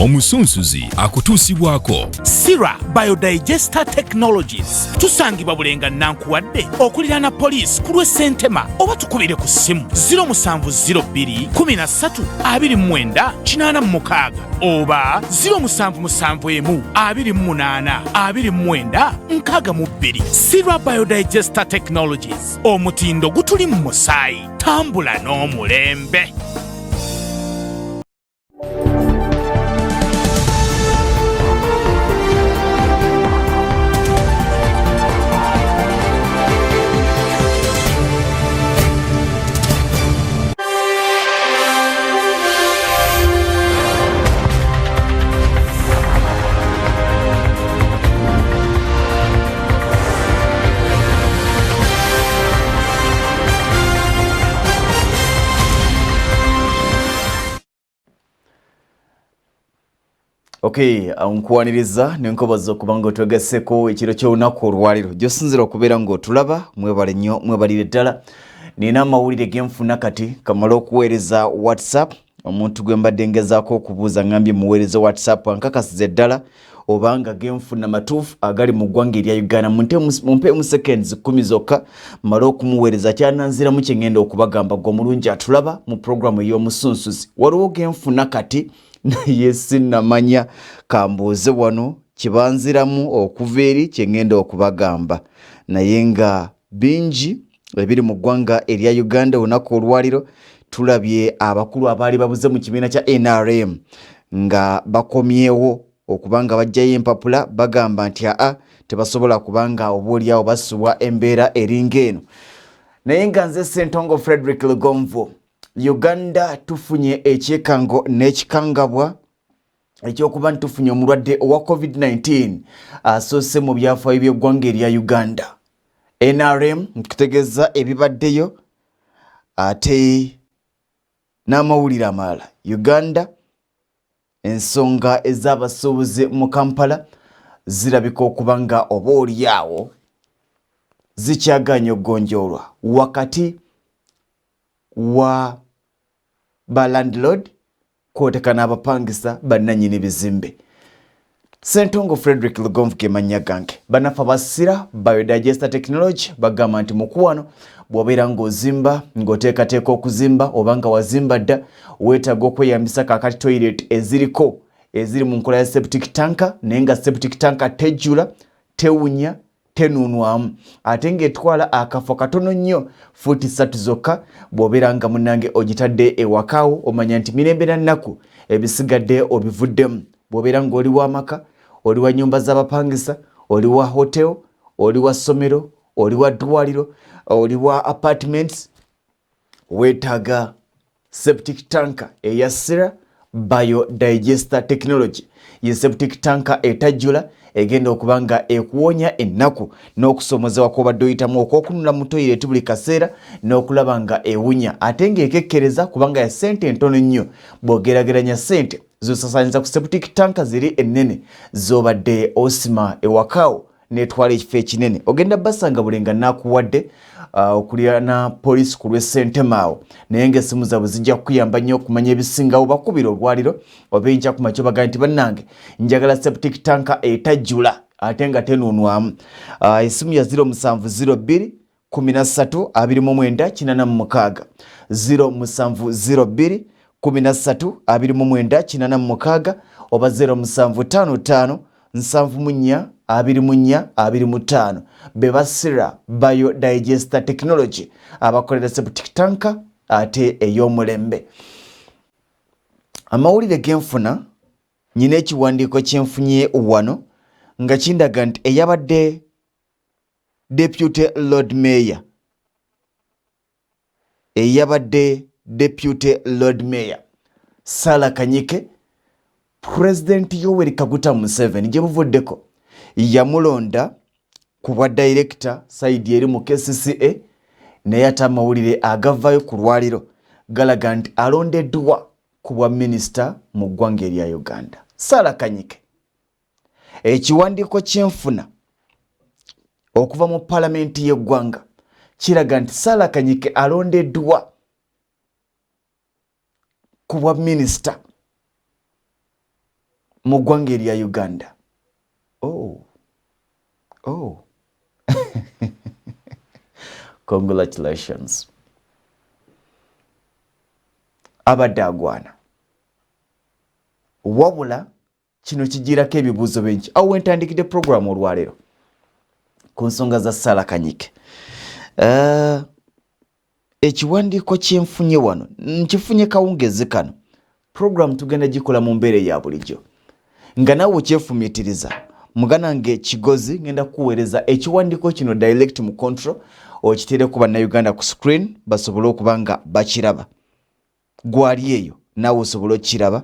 Omusunsuzi akutuusibwako Sira Biodigester Technologies. Tusangibwa Bulenga Nankuwadde okuliraana poliisi ku lw'e Ssentema, oba tukubire ku ssimu 0702 13 29 86 oba 0771 28 29 62. Sira Biodigester Technologies, omutindo gutuli mu musaayi, tambula n'omulembe. Okay, nkwaniriza nenkobaza okuba nga otwegaseko ekiro ky'olunaku olwaliro gyosinzira okubeera ng'otulaba. Mwebale nnyo, mwebalire ddala. Nina amawulire genfuna kati kamala okuweereza WhatsApp. Omuntu gwe mbadde ngezaako okubuuza, ngambye muweereze WhatsApp ankakasize ddala obanga genfuna matuufu agali mu ggwanga erya Uganda. Mumpeemu seconds 10 zokka male okumuweereza kyananziramu kye ngenda okubagamba. Gwe omulungi atulaba mu puroguramu ey'omusunsuzi, waliwo genfuna kati naye sinnamanya, kambuuze wano kibanziramu okuva eri kye ngenda okubagamba. Naye nga bingi ebiri mu ggwanga erya Uganda olunaku olwaliro. Tulabye abakulu abaali babuze mu kibiina kya NRM nga bakomyewo okuba nga bajjayo empapula, bagamba nti aa, tebasobola kubanga obaoliawo basubwa embeera eringa eno. Naye nga nze Sentongo Frederick Lugonvu. Uganda tufunye ekyekango n'ekikangabwa ekyokuba nti tufunye omulwadde owa COVID-19 asoose mu byafaayo by'eggwanga erya Uganda. NRM nkutegeeza ebibaddeyo ate n'amawulire amalala. Uganda, ensonga ez'abasuubuzi mu Kampala zirabika okuba nga oba oliawo zikyaganye okugonjoolwa wakati wa ba landlord kwoteka n'abapangisa bannannyini bizimbe. Sentongo Frederick Lugonvu ge mannya gange. Banafa basira Biodigester Technology bagamba nti mukwano, bw'obeera ng'ozimba, ng'oteekateeka okuzimba oba nga wazimba dda, weetaaga okweyambisa kaakati toilet eziriko eziri mu nkola ya septic tanka, naye nga septic tanka tejjula, tewunya, tenuunwamu, ate ng'etwala akafo katono nnyo, fuuti 3 zokka. Bw'obeera nga munnange ogitadde ewakaawo, omanya nti mirembe na nnaku, ebisigadde obivuddemu. Bw'obeera ng'oli w'amaka, oli wa nyumba z'abapangisa, oli wa hotel, oli wa ssomero, oli wa ddwaliro, oli wa apartments, weetaaga septic tanka eya Sira Biodigester Technology. Ye septic tanka etajjula, egenda okuba nga ekuwonya ennaku n'okusomozebwa kw'obadde oyitamu okw'okunula mu toyireti buli kaseera n'okulaba nga ewunya, ate ng'ekekkereza kubanga ya ssente entono nnyo bw'ogerageranya ssente zosasanyiza ku septic tanka ziri ennene z'obadde osima ewakaawo netwala ekifo ekinene. Ogenda basanga buli nga nakuwadde okulirana poliisi ku lw'essentemaawo, naye ng'essimu zaabwe zijja kukuyamba nnyo okumanya ebisingawo. Bakubira olwaliro oba enkya ku makyo, bagamba nti bannange njagala septic tanka etajjula ate nga tenuunwamu. Essimu ya 0702 13 29 86, 0702 13 29 86 oba 0755 74 24 25. Be basira Biodigester Technology abakolera septic tanka ate ey'omulembe. Amawulire genfuna, nyina ekiwandiiko kyenfunye wano nga kindaga nti eyabadde deputy lord mayor, eyabadde deputy lord mayor Sara Kanyike, President Yoweri Kaguta Museveni gye buvuddeko yamulonda ku bwa director side eri mu KCCA, naye ate amawulire agavaayo ku lwaliro galaga nti alondeddwa ku bwa minisita mu ggwanga erya Uganda. Sara Kanyike, ekiwandiiko kyenfuna okuva mu palamenti y'eggwanga kiraga nti Sara Kanyike alondeddwa ku bwa minisita. Mu ggwanga erya Uganda. Oh. Oh. Congratulations. Abadde agwana. Wabula kino kijirako ebibuuzo bingi. Awo wentandikidde program olwaleero ku nsonga za Sarah Kanyike. Ekiwandiiko kyenfunye wano nkifunye kawungezi kano. Program tugenda gikola mu mbeera eya bulijjo nga naawe okyefumiitiriza. Muganda nge Kigozi, ngenda kukuweereza ekiwandiiko kino direct mu control, okiteere ku Bannayuganda ku screen basobole okuba nga bakiraba. Gwali eyo naawe osobole okukiraba,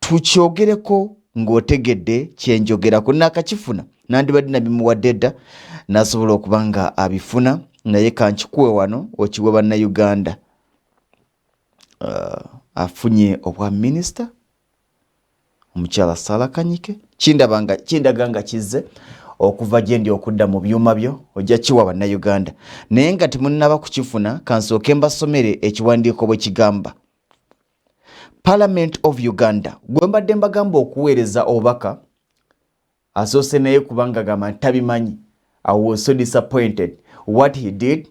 tukyogereko ng'otegedde kyenjogerako. Naakakifuna, nandibadde nabimuwadde dda nasobola okuba nga abifuna, naye kankikuwe wano okiwe Bannayuganda. Afunye obwa minisita omukyala Sarah Kanyike. Kindaba kindaga nga kizze okuva gye ndi okudda mu byuma byo, ojja kiwa Bannayuganda. Naye nga temunnaba kukifuna, kansooke mbasomere ekiwandiiko bwe kigamba. Parliament of Uganda, gwe mbadde mbagamba okuweereza obubaka asoose naye kubanga gamba ntabimanyi. I was so disappointed. What he did,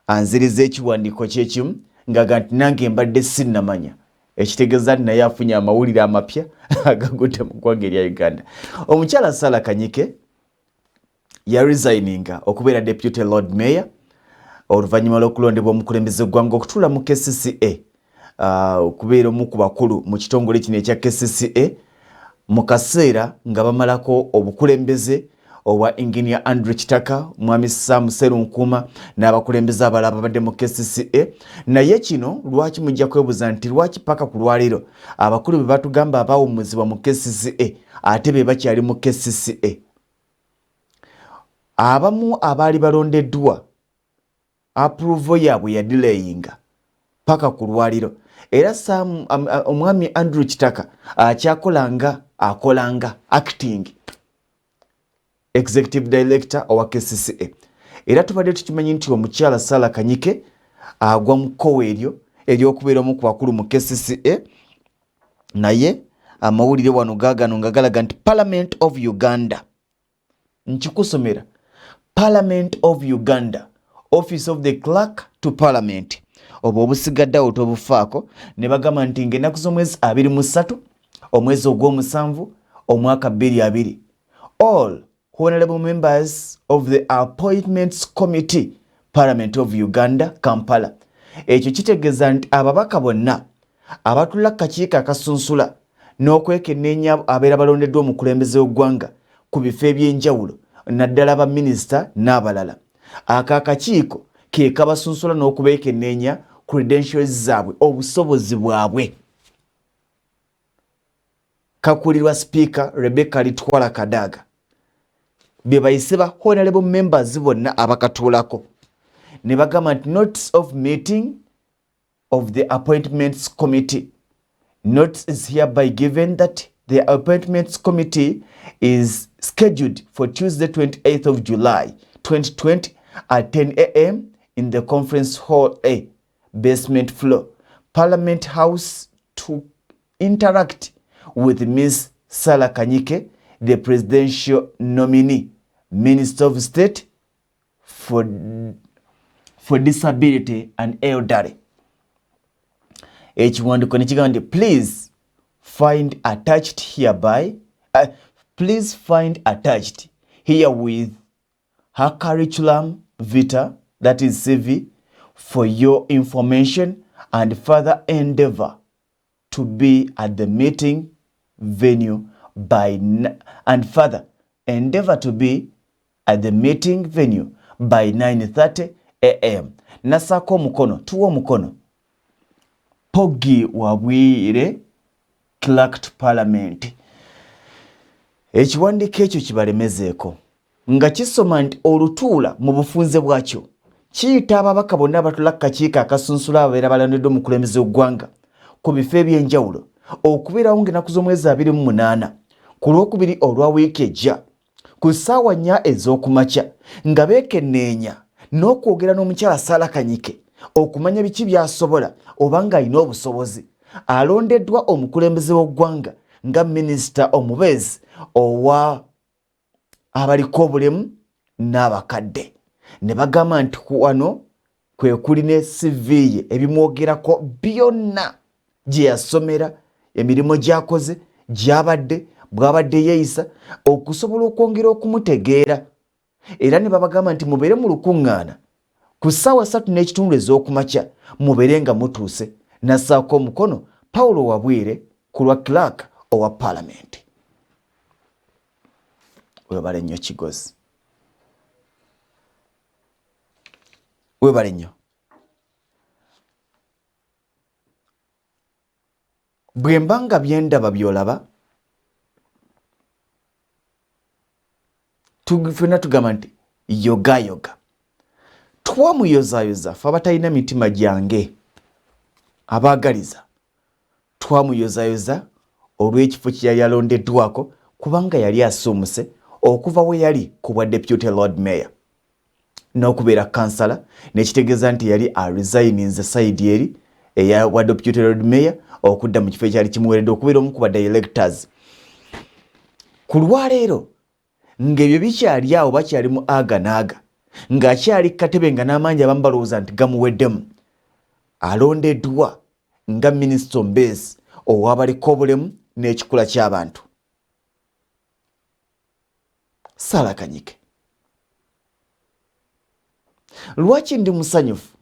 anziriza ekiwandiiko kyekimu ngaga nti nange mbadde sinnamanya, ekitegeeza nti naye afunye amawulire amapya agagudde mu ggwanga erya Uganda. Omukyala Sarah Kanyike yaresigninga okubeera deputy lord mayor oluvannyuma lw'okulondebwa omukulembeze ggwanga okutuula mu KCCA, okubeera omu ku bakulu mu kitongole kino ekya KCCA mu kaseera nga bamalako obukulembeze obwa Engineer Andrew Kitaka, Mwami Sam Serunkuuma n'abakulembeze abalala babadde mu KCCA. Naye kino lwaki mujja kwebuuza nti lwaki paka ku lwaleero abakulu be batugamba abawummuzibwa mu KCCA ate be bakyali mu KCCA? Abamu abaali balondeddwa, approval yaabwe yadelayinga paka ku lwaliro, era Sam, omwami Andrew Kitaka akyakolanga, akolanga acting executive director owa KCCA. Era tubadde tukimanyi nti omukyala Sarah Kanyike agwa mu kkowa eryo ery'okubeera omu ku bakulu mu KCCA, naye amawulire wano gaagano nga galaga nti Parliament of Uganda, nkikusomera, Parliament of Uganda, Office of the Clerk to Parliament, obwo obusigadde awo tobufaako, ne bagamba nti ng'ennaku z'omwezi 23 omwezi ogw'omusanvu omwaka 2020, all honorable members of the Appointments Committee, Parliament of Uganda, Kampala. Ekyo kitegeeza nti ababaka bonna abatula kakiiko akasunsula n'okwekenneenya abeera balondeddwa omukulembeze w'eggwanga ku bifo ebyenjawulo, naddala baminisita n'abalala, ako akakiiko ke kabasunsula n'okubeekenneenya credentials zaabwe, obusobozi bwabwe. Kakulirwa Sipiika Rebecca Litwala Kadaga. Bye bayise ba honorable members bonna abakatuulako ne bagamba nti notice of meeting of the Appointments Committee. Notice is hereby given that the Appointments Committee is scheduled for Tuesday, 28th of July 2020 at 10 a.m. in the Conference Hall A, basement floor, Parliament House, to interact with Ms. Sarah Kanyike, the presidential nominee, Minister of State for Disability and Elderly. Ekiwandiiko ne kigamba nti please find attached here with her curriculum vitae, that is CV, for your information and further endeavor to be at the meeting venue by and further endeavor to be at the meeting venue by 9:30 a.m. Nasaako omukono, tuwa omukono Pogi Wabwire, Clerk to Parliament. Ekiwandiiko ekyo kibalemezeeko nga kisoma nti olutuula mu bufunze bwakyo kiyita ababaka bonna abatula ku kakiiko akasunsula ababeera balondeddwa omukulembeze w'eggwanga ku bifo ebyenjawulo okubeerawo ng'ennaku z'omwezi 28 ku Lwokubiri olwa wiiki ejja ku ssaawa 4 ez'okumakya nga beekenneenya n'okwogera n'omukyala Sarah Kanyike okumanya biki by'asobola oba ng'alina obusobozi, alondeddwa omukulembeze w'eggwanga. nga minisita omubeezi owa abaliko obulemu n'abakadde, ne bagamba nti wano kwe kuli ne CV ye, ebimwogerako byonna, gye yasomera, emirimu gy'akoze, gy'abadde, bw'abadde yeeyisa, okusobola okwongera okumutegeera. Era ne babagamba nti mubeere mu lukuŋŋaana ku ssaawa 3:30 ez'okumakya, mubeere nga mutuuse. Nassaako omukono Paulo Wabwire ku lwa clerk owa Paalamenti. Webale nnyo Kigozi, webale nnyo. Bwe mba nga byendaba byolaba, ffenna tugamba nti yogayoga, twamuyozayoza. Fe abatalina mitima gyange abaagaliza, twamuyozayoza olw'ekifo kye yali alondeddwako, kubanga yali asuumuse okuva we yali ku bwa deputy lord mayor n'okubeera kansala, nekitegeeza nti yali aresigninze side eri eya wa deputy lord mayor okudda mu kifo ekyali kimuweereddwa okubeera omu ku ba directors. Ku lwaleero ng'ebyo bikyali awo, bakyali mu aga n'aga, ng'akyali katebe, nga n'amaanyi abamu balowooza nti gamuweddemu, alondeddwa nga minisita omubeezi ow'abaliko obulemu n'ekikula ky'abantu. Sarah Kanyike, lwaki ndi musanyufu?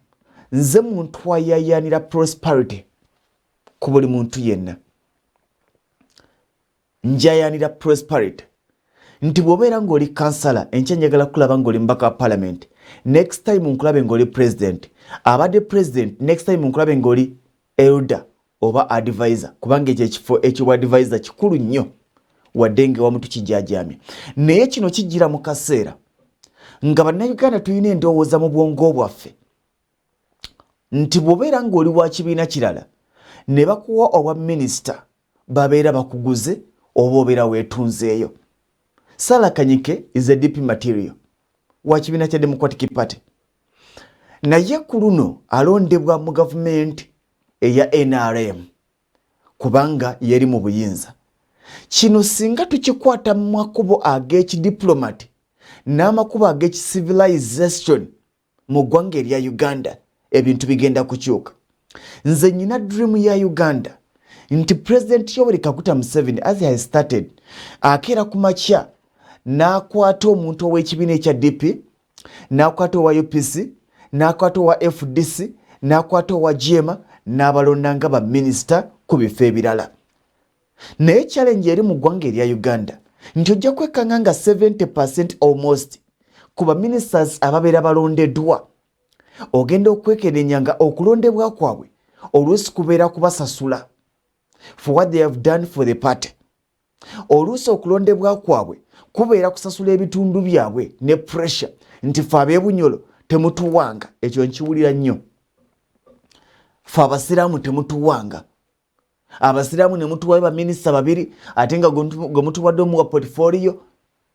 Nze muntu ayayaanira prosperity ku buli muntu yenna. Njayaanira prosperity nti bw'obeera ng'oli kansala enkya, njagala kulaba ng'oli mubaka wa parliament, next time nkulabe ng'oli president, abadde president, next time nkulabe ng'oli elder oba advisor, kubanga ekyo ekifo ekyobwa advisor kikulu nnyo, wadde nga ewamu tukijajamya. Naye kino kijjira mu kaseera nga Bannayuganda tulina endowooza mu bwongo bwaffe nti bw'obeera ng'oli wa kibiina kirala ne bakuwa obwa minisita, babeera bakuguze oba obeera weetunzeeyo. Sarah Kanyike is a DP material, wa kibiina kya Democratic Party, naye ku luno alondebwa mu gavumenti eya NRM kubanga yeri mu buyinza. Kino singa tukikwata mu makubo ag'ekidiplomati n'amakubo ag'ekicivilization mu ggwanga erya Uganda, ebintu bigenda kukyuka. Nze nyina dream ya Uganda nti President Yoweri Kaguta Museveni, as he has started, akeera ku makya n'akwata omuntu ow'ekibiina ekya DP, n'akwata owa UPC, n'akwata owa FDC, n'akwata owa JEEMA, n'abalonda nga baminisita ku bifo ebirala. Naye challenge eri mu ggwanga erya Uganda nti ojja kwekanga nga 70% almost ku baministers ababeera balondeddwa, ogenda okwekenenya nga okulondebwa kwabwe oluusi kubeera kubasasula for what they have done for the party. Oluusi okulondebwa kwabwe kubeera kusasula ebitundu byabwe ne pressure nti fe ab'ebunyolo temutuwanga. Ekyo nkiwulira nnyo, fe abasiraamu temutuwanga, abasiraamu ne mutuwayo baminisita babiri ate nga gwe mutuwadde omuwa portfolio.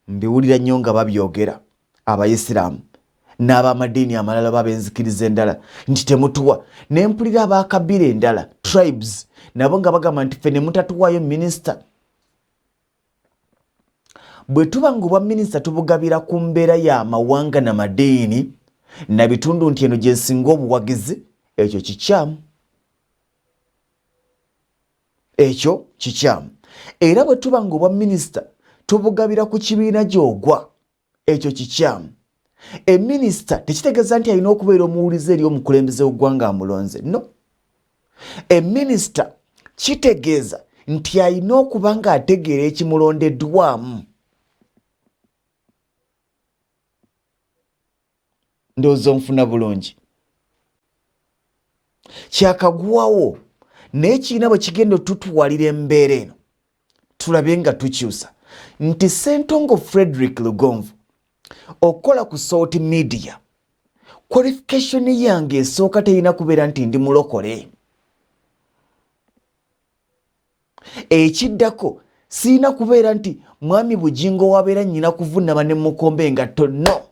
Mbiwulira nnyo nga babyogera abayisiraamu n'abamadiini amalala babenzikiriza endala nti temutuwa. Nempulira abakabira endala, tribes, nabo nga bagamba nti ffe ne mutatuwaayo minisita. Bwe tuba nga obwa minisita tubugabira ku mbeera y'amawanga namadiini na bitundu nti eno gyensinga obuwagizi, ekyo kikyamu, ekyo kikyamu. Era bwe tuba nga obwa minisita tubugabira ku kibiina gy'ogwa, ekyo kikyamu. Eminisita tekitegeeza nti alina okubeera omuwulize eri omukulembeze w'eggwanga amulonze. No, eminisita kitegeeza nti alina okuba ng'ategeera ekimulondeddwamu. Ndowooza onfuna bulungi. Kyakagwawo, naye kiina bwe kigenda otutwalira embeera eno, tulabe nga tukyusa nti Sentongo Frederick Lugonvu okukola ku Salt Media, qualification yange esooka terina kubeera nti ndi mulokole. Ekiddako, sirina kubeera nti mwami Bugingo wabeera nyina kuvunama ne mukombe engatto. No,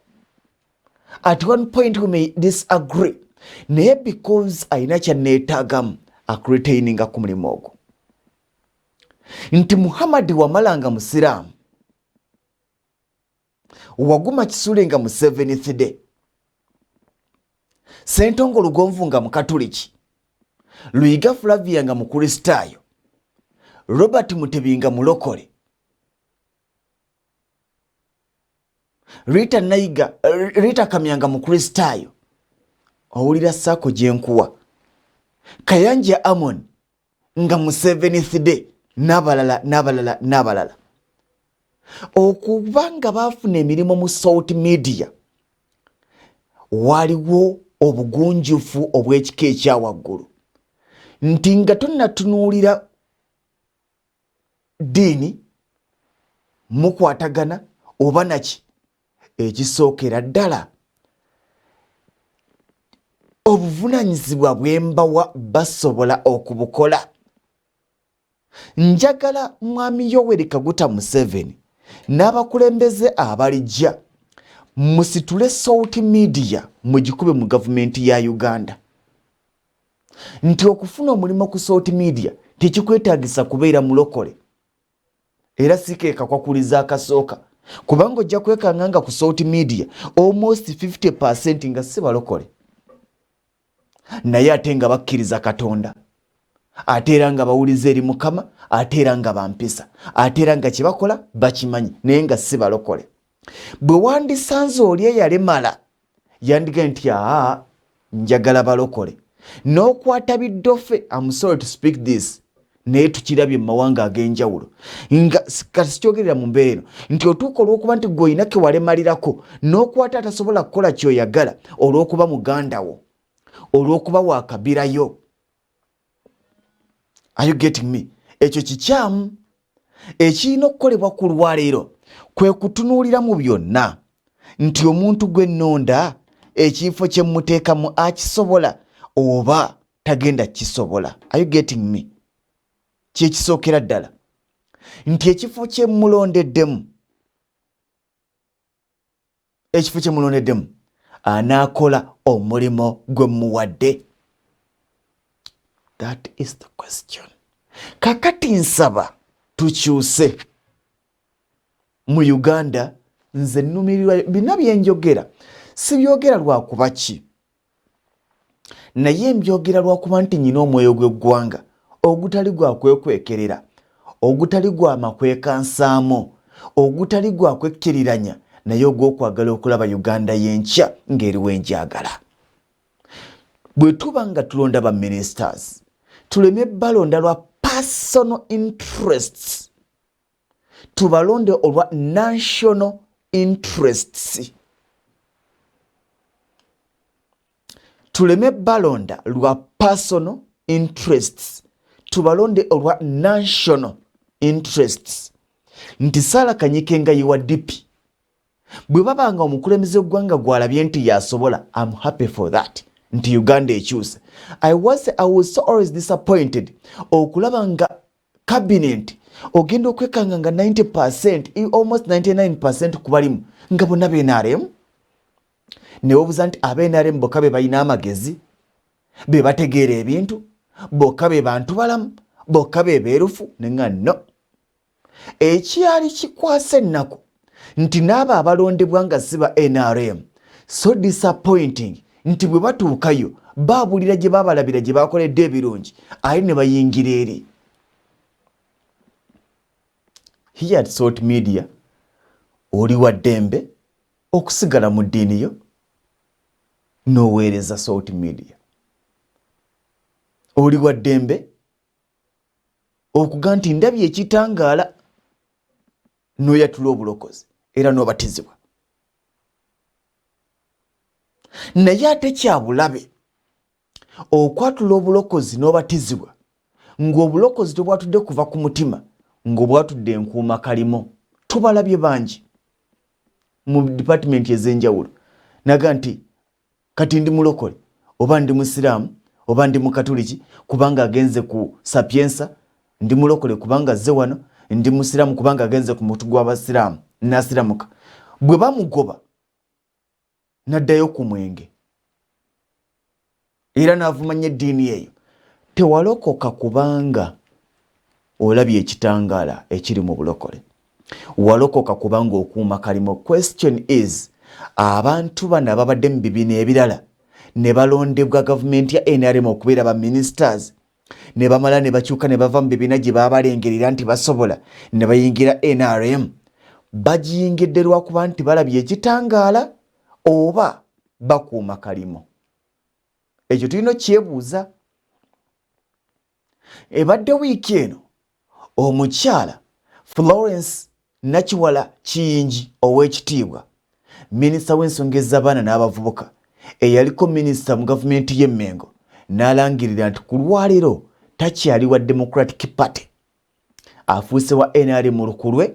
at one point we may disagree, naye because alina kyaneetaagamu akuretaininga ku mulimu ogwo. Nti Muhammadi Wamala nga musiraamu, Waguma Kisule nga mu Seventh Day, Sentongo Lugonvu nga mukatuliki, Luyiga Flavia nga mukristaayo, Robert Mutebi nga mulokole, Rita Naiga, Rita Kamya nga mukristaayo. Owulira saako gyenkuwa. Kayanja Amon nga mu Seventh Day, n'abalala n'abalala n'abalala, okuba nga baafuna emirimu mu Salt Media, waliwo obugunjufu obw'ekika ekyawaggulu nti nga tonnatunuulira ddiini mukwatagana oba naki. Ekisookera ddala, obuvunanyizibwa bwembawa basobola okubukola. Njagala Mwami Yoweri Kaguta Museveni n'abakulembeze abalijja musitule Salt Media, mugikube mu gavumenti ya Uganda, nti okufuna omulimu ku Salt Media tekikwetagisa kubeera mulokole, era si ke kakwakuliza akasooka, kubanga ojja kwekanga nga ku Salt Media almost 50% nga si balokole, naye ate nga bakkiriza Katonda, ate era nga bawuliza eri Mukama, ate era nga bampisa, ate era nga kyebakola bakimanyi, naye nga si balokole. Bwe wandisanze oli eyalemala, yandiga nti, "Aa, njagala balokole," n'okwata biddofe. I'm sorry to speak this, naye tukirabye mu mawanga ag'enjawulo, nga kati sikyogerera mu mbeera eno, nti otuuka olw'okuba nti gwe olina kewalemalirako, n'okwata atasobola kukola kyoyagala olw'okuba muganda wo, olw'okuba wakabirayo. Are you getting me? Ekyo kikyamu. Ekirina okukolebwa ku lwaleero kwe kutunuulira mu byonna nti omuntu gwe nnonda, ekifo kye mmuteekamu akisobola oba tagenda kisobola. Are you getting me? Kyekisookera ddala nti ekifo kye mulondeddemu, ekifo kye mulondeddemu, anaakola omulimu gwe muwadde? That is the question. Kakati nsaba tukyuse mu Uganda. Nze nnumirirwa bina byenjogera, sibyogera lwakuba ki, naye mbyogera lwakuba nti nyina omwoyo gw'eggwanga ogutali gwa kwekwekerera, ogutali gwa makwekansaamu, ogutali gwa kwekkiriranya, naye ogw'okwagala okulaba Uganda y'enkya ng'eriwo enjagala. Bwe tuba nga tulonda ba ministers, tuleme balonda lwa personal interests, tubalonde olwa national interests. Tuleme balonda lwa personal interests, tubalonde olwa national interests. Nti Saala Kanyike nga yewa DP, bwe baba nga omukulembeze w'eggwanga gwalabye nti yasobola, am happy for that, nti Uganda ekyuse. I was so always disappointed okulaba nga cabinet ogenda okwekanga nga 90, almost 99 ku balimu nga bonna ba NRM. Newebuuza nti aba NRM bokka be balina amagezi, be bategeera ebintu, bokka be bantu balamu, bokka be beerufu? Nenga no, ekyali kikwasa ennaku nti n'abo abalondebwa nga si ba NRM, so disappointing nti bwe batuukayo baabulira gye babalabira gye bakoledde ebirungi, ate ne bayingira eri. Here at Salt Media, oli wa ddembe okusigala mu ddiini yo n'oweereza Salt Media. Oli wa ddembe okuga nti ndabye ekitangaala, n'oyatula obulokozi era n'obatizibwa, naye ate kyabulabe okwatula obulokozi n'obatizibwa ng'obulokozi tobwatudde kuva ku mutima, ng'obwatudde enkuuma kalimo. Tubalabye bangi mu dipatimenti ez'enjawulo naga nti kati ndi mulokole oba ndi musiraamu oba ndi mukatuliki kubanga agenze ku Sapientia, ndi mulokole kubanga azze wano, ndi musiraamu kubanga agenze ku mutu gw'abasiraamu nasiramuka. Bwe bamugoba n'addayo ku mwenge era n'avumanya eddiini eyo. Tewalokoka kubanga Olabye ekitangaala ekiri mu bulokole. Walokoka kubanga okuuma kalimo. Question is, abantu bano ababadde mu bibiina ebirala ne balondebwa gavumenti ya NRM okubeera ba ministers, ne bamala ne bakyuka ne bava mu bibiina gye baabalengerera nti basobola ne bayingira NRM, bagiyingidde lwakuba nti balabye ekitangaala oba bakuuma kalimo? Ekyo tulina okukyebuuza. Ebadde wiiki eno omukyala Florence Nakiwala Kiyingi ow'ekitiibwa minisita w'ensonga ez'abaana n'abavubuka eyaliko minisita mu gavumenti y'e Mmengo n'alangirira nti ku lwaleero takyali wa Democratic Party, afuuse wa NRM lukulwe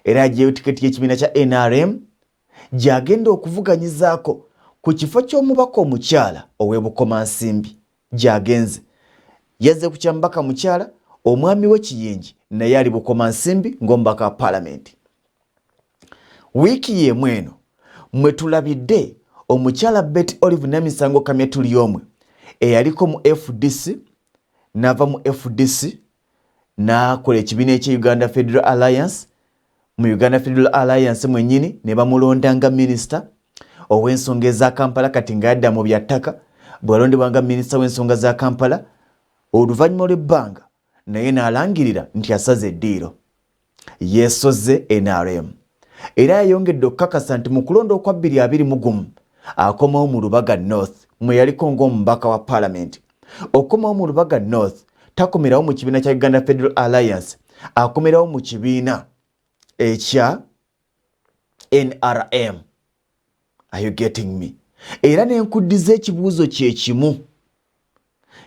era aggyeyo tiketi y'ekibiina kya NRM gy'agenda okuvuganyizaako ku kifo ky'omubaka omukyala ow'e Bukomansimbi gy'agenze. Yazze ku kya mubaka mukyala, omwami we Kiyingi naye ali Bukomansimbi ng'omubaka wa Palamenti. Wiiki y'emu eno mwe tulabidde omukyala Betty Olive Namisango Kamya Turyomwe eyaliko mu FDC n'ava mu FDC n'akola ekibiina ekya Uganda Federal Alliance. Mu Uganda Federal Alliance mwennyini ne bamulonda nga minisita ow'ensonga eza Kampala, kati nga yadda mu bya ttaka. Bw'alondebwa nga minisita w'ensonga za Kampala, oluvannyuma lw'ebbanga naye n'alangirira nti asaze eddiiro, yeesoze NRM, era yayongedde okukakasa nti mu kulonda okwa 2021 akomawo mu Lubaga North mwe yaliko ng'omubaka wa Palamenti. Okukomawo mu Lubaga North, takomerawo mu kibiina kya Uganda Federal Alliance, akomerawo mu kibiina ekya NRM. Are you getting me? Era nenkuddiza ekibuuzo kyekimu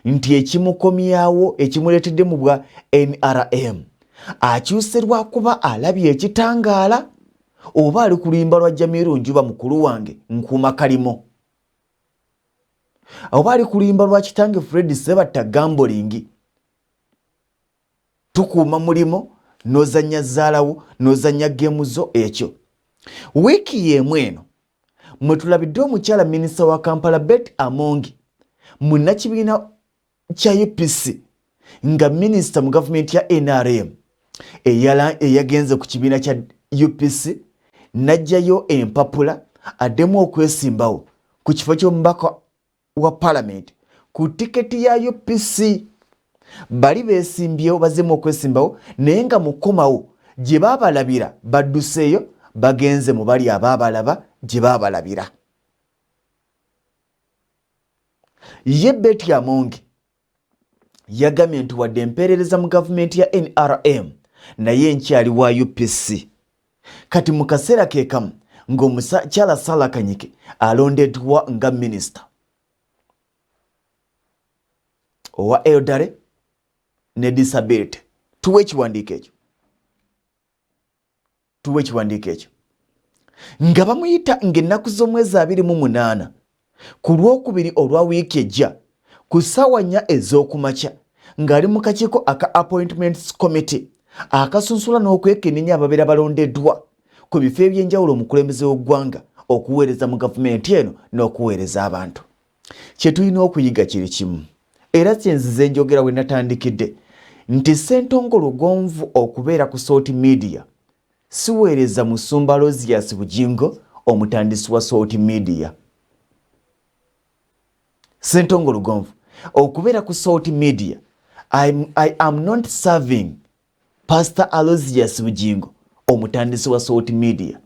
nti ekimukomyawo, ekimuleetedde mu bwa NRM, akyuse lwakuba alabye ekitangaala oba ali ku luyimba lwa Jamiru Njuba, mukulu wange nkuuma kalimo, oba ali ku luyimba lwa kitange Fred Sebatta Gamboling, tukuuma mulimo n'ozannya zaalawo n'ozannya geemu zo? Ekyo wiiki y'emu eno mwe tulabidde omukyala minisita wa Kampala Betty Amongi, munnakibiina kya UPC, nga minisita mu gavumenti ya NRM, eyagenze ku kibiina kya UPC n'aggyayo empapula addemu okwesimbawo ku kifo ky'omubaka wa Palamenti ku tiketi ya UPC. Bali beesimbyewo, bazzemu okwesimbawo, naye nga mukomawo gye baabalabira badduseeyo, bagenze mu bali abaabalaba gye baabalabira. Ye Betty Amongi yagambye nti wadde empeerereza mu gavumenti ya NRM, naye nkyali wa UPC. Kati mu kaseera ke kamu ng'omukyala Sarah Kanyike alondeddwa nga minisita owa elderly ne disability. Tuwe ekiwandiiko ekyo, tuwe ekiwandiiko ekyo nga bamuyita ng'ennaku z'omwezi 28 ku Lwokubiri olwa wiiki ejja ku ssaawa 4 ez'okumakya ng'ali mu kakiiko aka Appointments Committee akasunsula n'okwekenenya ababeera balondeddwa ku bifo eby'enjawulo omukulembeze w'eggwanga okuweereza mu gavumenti eno n'okuweereza abantu. Kye tulina okuyiga kiri kimu, era kyenzize njogera we natandikidde nti Ssentongo Lugonvu okubeera ku Salt Media siweereza musumba Aloysius Bugingo omutandisi wa Salt Media. Ssentongo Lugonvu okubeera ku Salt Media, I am not serving Pastor Aloysius Bugingo omutandisi wa Salt Media,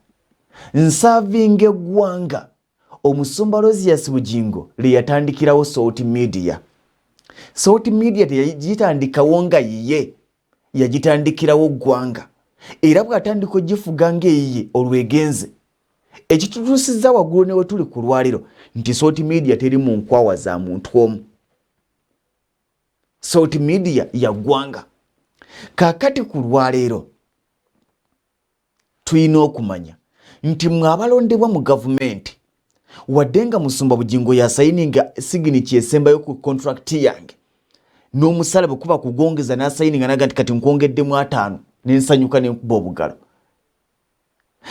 nsavinga eggwanga omusumba Aloysius Bugingo lye yatandikirawo Salt Media. Salt Media teyagitandikawo nga yiye, yagitandikirawo ggwanga, era bw'atandika ogifuga ng'eyiye olwegenze ekitutuusizza waggulu ne wetuli ku lwaliro nti Salt Media teri mu nkwawa za muntu omu. Salt Media ya ggwanga. Kaakati ku lwaleero tulina okumanya nti mwe abalondebwa mu gavumenti, wadde nga musumba Bugingo yasayininga signature esembayo ku contract yange n'omusala bwe kuba kugongeza n'asayininga naga nti kati nkwongeddemu 50, nensanyuka nenkuba obugalo,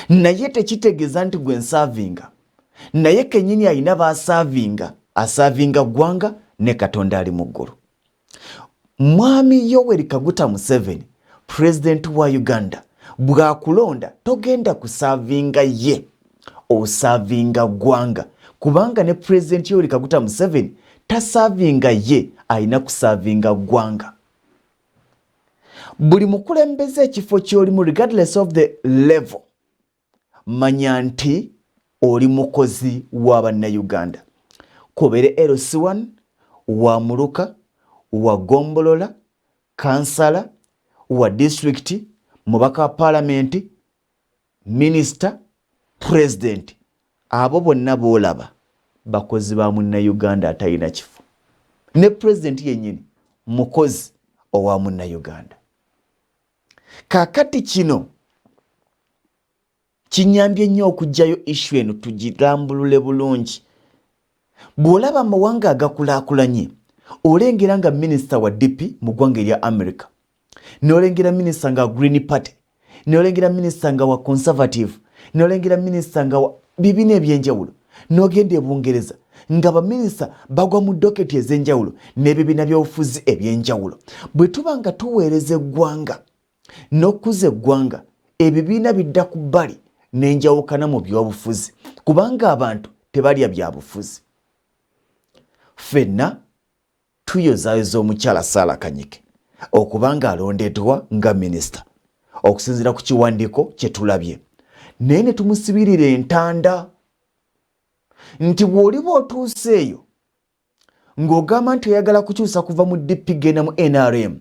naye tekitegeeza nti gwe nsaavinga. Naye kenyini alina basaavinga, asaavinga ggwanga ne Katonda ali mu ggulu. Mwami Yoweri Kaguta Museveni. Pulezidenti wa Uganda bw'akulonda togenda kusaavinga ye, osaavinga ggwanga, kubanga ne Pulezidenti Yoweri Kaguta Museveni tasaavinga ye, alina kusaavinga ggwanga. Buli mukulembeze ekifo ky'olimu, regardless of the level, manya nti oli mukozi wa Bannayuganda, kobere LC1, wa muluka, wa gombolola, kansala, wa disitulikiti, mubaka wa paalamenti, minisita, pulezidenti, abo bonna boolaba bakozi ba Munnayuganda atalina kifo. Ne pulezidenti yennyini mukozi owa Munnayuganda. Kaakati kino kinyambye nnyo okuggyayo ishu eno tugirambulule bulungi. Bw'olaba amawanga agakulaakulanye, olengera nga minisita wa DP mu ggwanga erya America, n'olengera minisita nga Green Party, n'olengera minisita nga wa Conservative, n'olengera minisita nga wa bibiina ebyenjawulo, n'ogenda e Bungereza nga baminisita bagwa mu doketi ez'enjawulo n'ebibiina by'obufuzi ebyenjawulo. Bwe tuba nga tuweereza eggwanga n'okukuza eggwanga, ebibiina bidda ku bbali n'enjawukana mu by'obufuzi, kubanga abantu tebalya byabufuzi. Ffenna tuyozaayoza omukyala Sarah Kanyike okuba nga alondeddwa nga minisita okusinziira ku kiwandiiko kye tulabye, naye ne tumusibirira entanda nti bw'oliba otuuse eyo ng'ogamba nti oyagala kukyusa kuva mu DP genda mu NRM,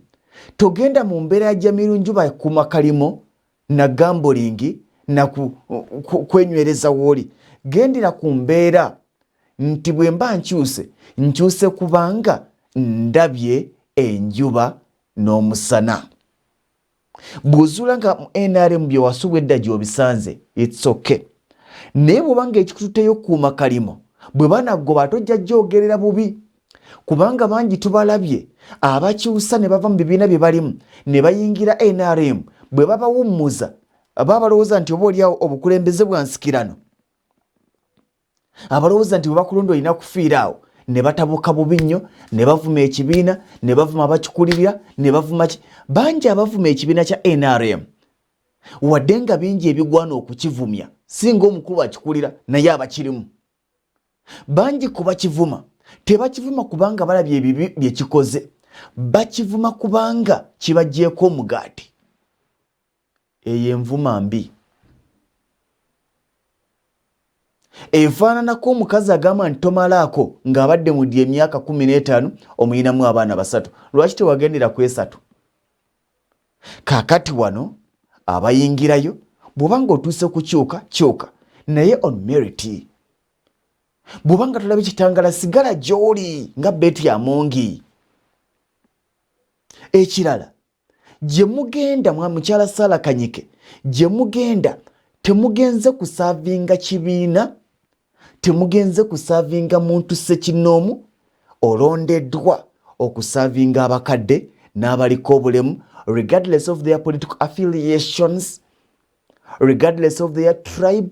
togenda mu mbeera ya Jamiru Njuba kuma kalimo na gambolingi na kwenywereza wooli. Gendera ku mbeera nti bwe mba nkyuse, nkyuse kubanga ndabye enjuba n'omusana. Bw'ozuula nga mu NRM bye wasubwa edda gy'obisanze, it's okay. Naye bw'oba nga ekikututeyo kuuma kalimo, bwe banaggoba ate ojja gyogerera bubi, kubanga bangi tubalabye abakyusa ne bava mu bibiina bye balimu ne bayingira NRM, bwe babawummuza baba balowooza nti oba oliawo obukulembeze bwa nsikirano, abalowooza nti bwe bakulonda olina kufiira awo, ne batabuka bubi nnyo, ne bavuma ekibiina, ne bavuma abakikulirira, ne bavuma ki. Bangi abavuma ekibiina kya NRM, wadde nga bingi ebigwana okukivumya, singa omukulu akikulira naye abakirimu. Bangi ku bakivuma tebakivuma kubanga balabye ebibi bye kikoze, bakivuma kubanga kibagyeko omugaati. Eyo envuma mbi efaananako omukazi agamba nti tomalaako ng'abadde mu ddi emyaka 15 omuyinamu abaana 3, lwaki tewagendera ku 3? Kaakati wano abayingirayo, bw'oba ng'otuuse kukyuka kyuka, naye on merit. Bw'oba nga tolabye kitangala, sigala gy'oli nga Betty Amongi. Ekirala, gye mugenda mwa mukyala Sarah Kanyike, gye mugenda temugenze kusaavinga kibiina, temugenze kusaavinga muntu ssekinnoomu, olondeddwa okusaavinga abakadde n'abaliko obulemu, regardless of their political affiliations, regardless of their tribe,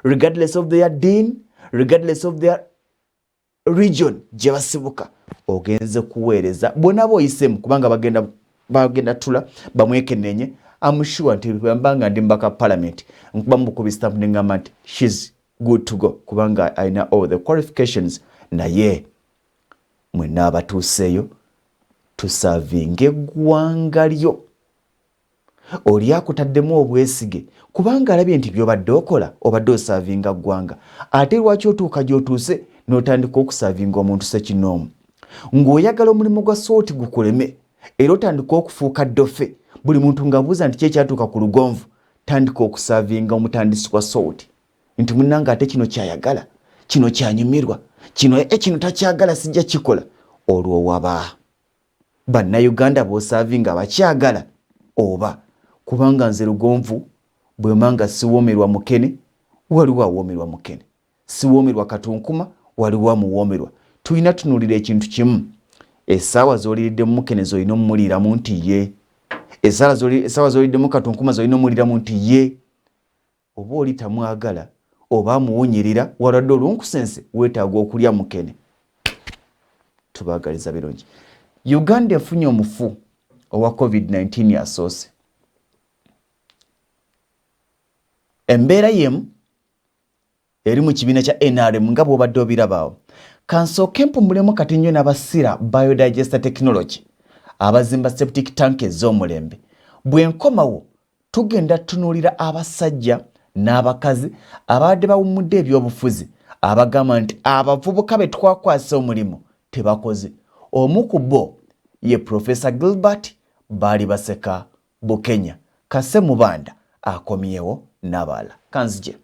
regardless of their deen, regardless of their region gye basibuka. Ogenze kuweereza bonna boyisemu, kubanga bagenda tula bamwekenenye. I'm sure nti bwembanga ndi mbaka parliament, nkuba mubukubi stamp nengamba nti she's good to go, kubanga alina all the qualifications. Naye mwenna abatuuseeyo, tusavinge eggwanga lyo. Oli akutaddemu obwesige kubanga alabye nti byobadde okola obadde osaavinga ggwanga, ate lwaki otuuka gy'otuuse n'otandika okusaavinga omuntu sekinoomu ng'oyagala omulimu gwa sooti gukuleme, era otandika okufuuka ddofe, buli muntu ng'abuuza nti kyekyatuuka ku Lugonvu? Tandika okusaavinga omutandisi wa sooti nti munnange ate kino kyayagala, kino kyanyumirwa, kino kino takyagala, sijja kikola. Olwo waba Bannayuganda b'osaavinga bakyagala oba? Kubanga nze Lugonvu bwema nga siwoomerwa mukene, waliwo awoomerwa mukene, siwoomerwa katunkuma, waliwo amuwoomerwa. Tulina tunuulira ekintu kimu: essaawa z'oliiriddemu mukene z'olina omumuliiramu nti ye, essaawa z'oliddemu katunkuma z'olina omuliiramu nti ye. Oba oli tamwagala oba amuwunyirira, walwadde olunkusense, weetaaga okulya mukene. Tubaagaliza birungi. Uganda efunye omufu owa COVID-19 asoose. Embeera y'emu eri mu kibiina kya NRM nga bw'obadde obirabaawo. Kansooke mpumulemu kati nnyo n'abasira Biodigester Technology abazimba septic tank ez'omulembe. Bwe nkomawo tugenda tutunuulira abasajja n'abakazi ababadde bawummudde ebyobufuzi abagamba nti abavubuka be twakwasa omulimu tebakoze. Omu ku bo ye Professor Gilbert Baalibaseka Bukenya. Kase Mubanda akomyewo n'abalala. Kanzije.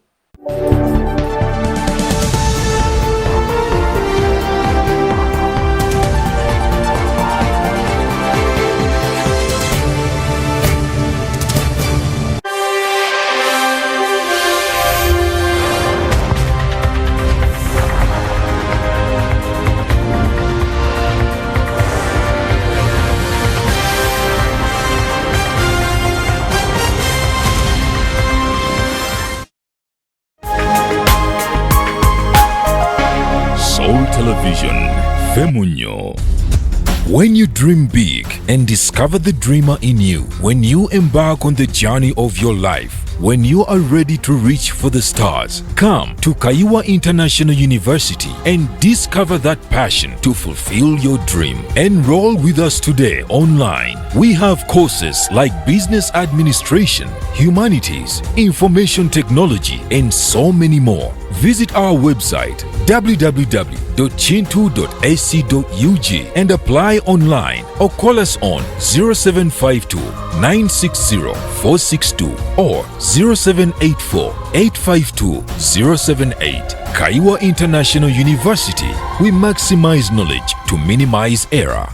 Soul Television, Femunyo. When you dream big and discover the dreamer in you, when you embark on the journey of your life, when you are ready to reach for the stars, come to Kaiwa International University and discover that passion to fulfill your dream. Enroll with us today online. We have courses like business administration, humanities, information technology, and so many more. Visit our website www.chintu.ac.ug and apply online or call us on 0752 960 462 or 0784 852 078. Kaiwa International University, we maximize knowledge to minimize error.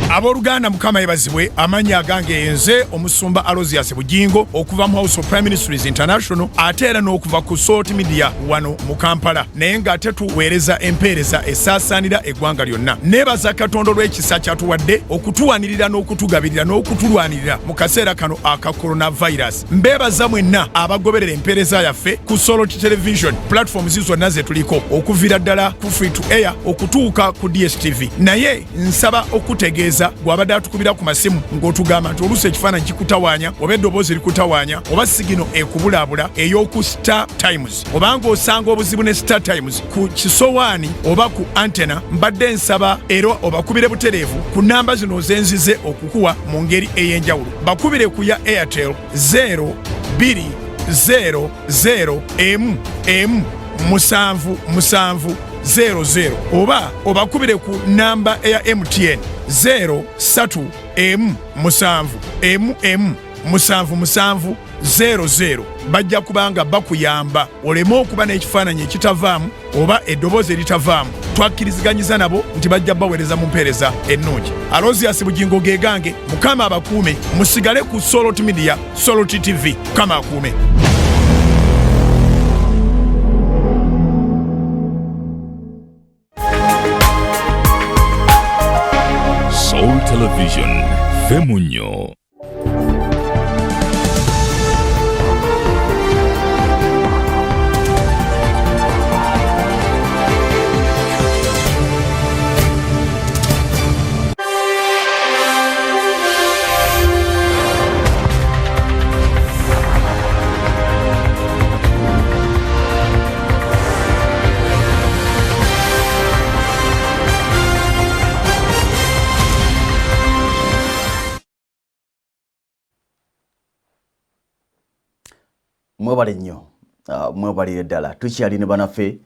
Abooluganda, Mukama yebazibwe. Amannya agange nze Omusumba Alozias Bugingo okuva mu House of Prime Ministries International, ate era n'okuva ku Salt Media wano mu Kampala, naye ng'ate tuweereza empeereza esaasaanira eggwanga lyonna. Neebaza Katonda olw'ekisa kyatuwadde okutuwanirira n'okutugabirira n'okutulwanirira mu kaseera kano aka coronavirus. Mbeebaza mwenna abagoberera empeereza yaffe ku Salt Television platforms zonna ze tuliko, okuviira ddala ku free to air okutuuka ku DStv. Naye nsaba okutegeeza gw'abadde atukubira ku masimu ng'otugamba nti oluusi ekifaananyi kikutawaanya oba eddoboozi likutawaanya oba signal ekubulaabula ey'oku Star Times, obanga osanga obuzibu ne Star Times ku kisowaani oba ku antenna, mbadde nsaba era obakubire butereevu ku namba zino zenzize okukuwa mu ngeri ey'enjawulo. Bakubire ku ya Airtel 0 2 0 0 1 1 7 7 00, oba obakubire ku namba eya MTN 0 3 1 7 1 1 7 7 00. Bajja kubanga bakuyamba oleme okuba n'ekifaananyi ekitavaamu oba eddoboozi eritavaamu. Twakkiriziganyiza nabo nti bajja baweereza mu mpeereza ennungi. Alozias Bugingo gegange. Mukama abakuume. Musigale ku Solot Media, Solot TV. Mukama akuume. Soul Television, Femunyo. Mwebale nnyo, mwebalire ddala. Tukyali ne banaffe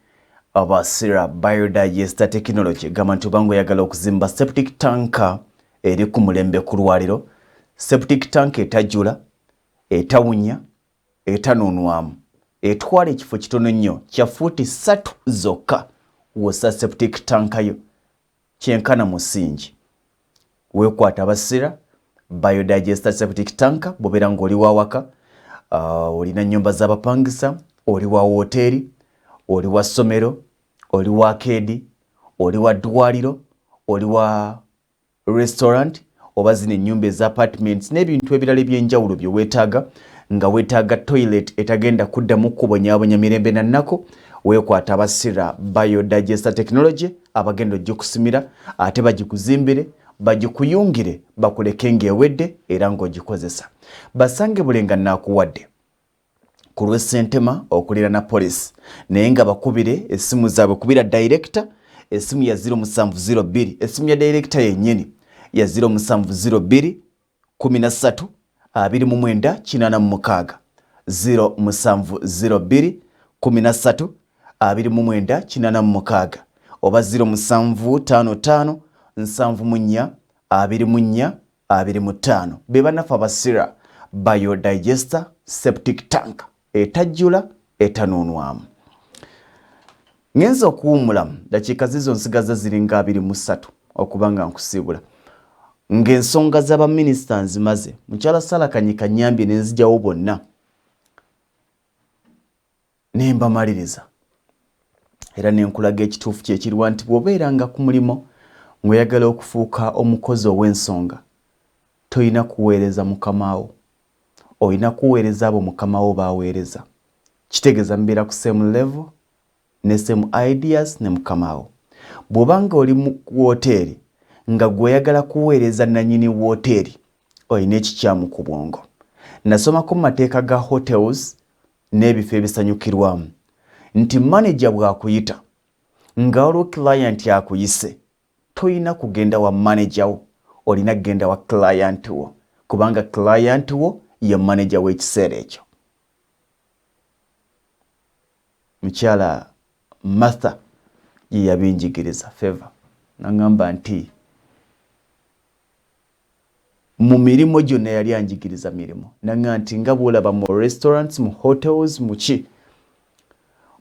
abasira Biodigester Technology. Gamba nti obanga oyagala okuzimba septic tanka eri ku mulembe ku lwaliro, septic tank etajula, etawunya, etanuunwamu, etwala ekifo kitono nnyo kya fuuti 3 zokka, wossa septic tanka yo kyenkana musingi. Weekwata abasira Biodigester septic tank. Bw'obeera ng'oli wawaka, olina nnyumba z'abapangisa, oli wa woteeri, oli wa ssomero, oli wa keedi, oli wa ddwaliro, oli wa restaurant, oba zino ennyumba eza apartments n'ebintu ebirala ebyenjawulo bye weetaaga, nga weetaaga toilet etagenda kuddamu kubonyaabonya mirembe na nnaku, weekwata abasira Biodigester Technology abagenda ogikusimira, ate bagikuzimbire, bagikuyungire, bakuleke ng'ewedde era ng'ogikozesa. Basange Bulenga naakuwadde. ku lw'e Ssentema okuliraana poliisi naye nga bakubire essimu zaabwe kubira dayirekita essimu ya 0702 essimu ya dayirekita yennyini ya 0702 13 29 86 0702 13 29 86 oba 0755 74 24 25 be bannaffe abasira biodigester septic tank etajjula etanuunwamu. Ngenze okuwummulamu dakiika zizo nsigaza ziringa 23 okuba nga nkusiibula ng'ensonga z'abaminisita nzimaze. Mukyala Sala Kanyika nyambye ne nzijawo bonna ne mbamaliriza era ne nkulaga ekituufu kye kiriwa nti bw'obeeranga ku mulimo ng'oyagala okufuuka omukozi ow'ensonga tolina kuweereza mukamaawo, olina kuweereza abo mukama wo b'aweereza. Kitegeeza mubeera ku same level ne same ideas ne mukama wo. Bw'oba nga oli mu wooteeri nga gwe oyagala kuweereza nannyini wooteeri, olina ekikyamu ku bwongo. Nasomako mu mateeka ga hotels n'ebifo ebisanyukirwamu nti maneja bw'akuyita nga waliwo client akuyise, tolina kugenda wa maneja wo, olina kugenda wa client wo, kubanga client wo ye maneja w'ekiseera ekyo. Mukyala Martha ye yabinjigiriza favor, naŋŋamba nti mu mirimu gyonna yali anjigiriza mirimu, naŋŋamba nti nga bw'olaba mu restaurants, mu hotels, mu ki,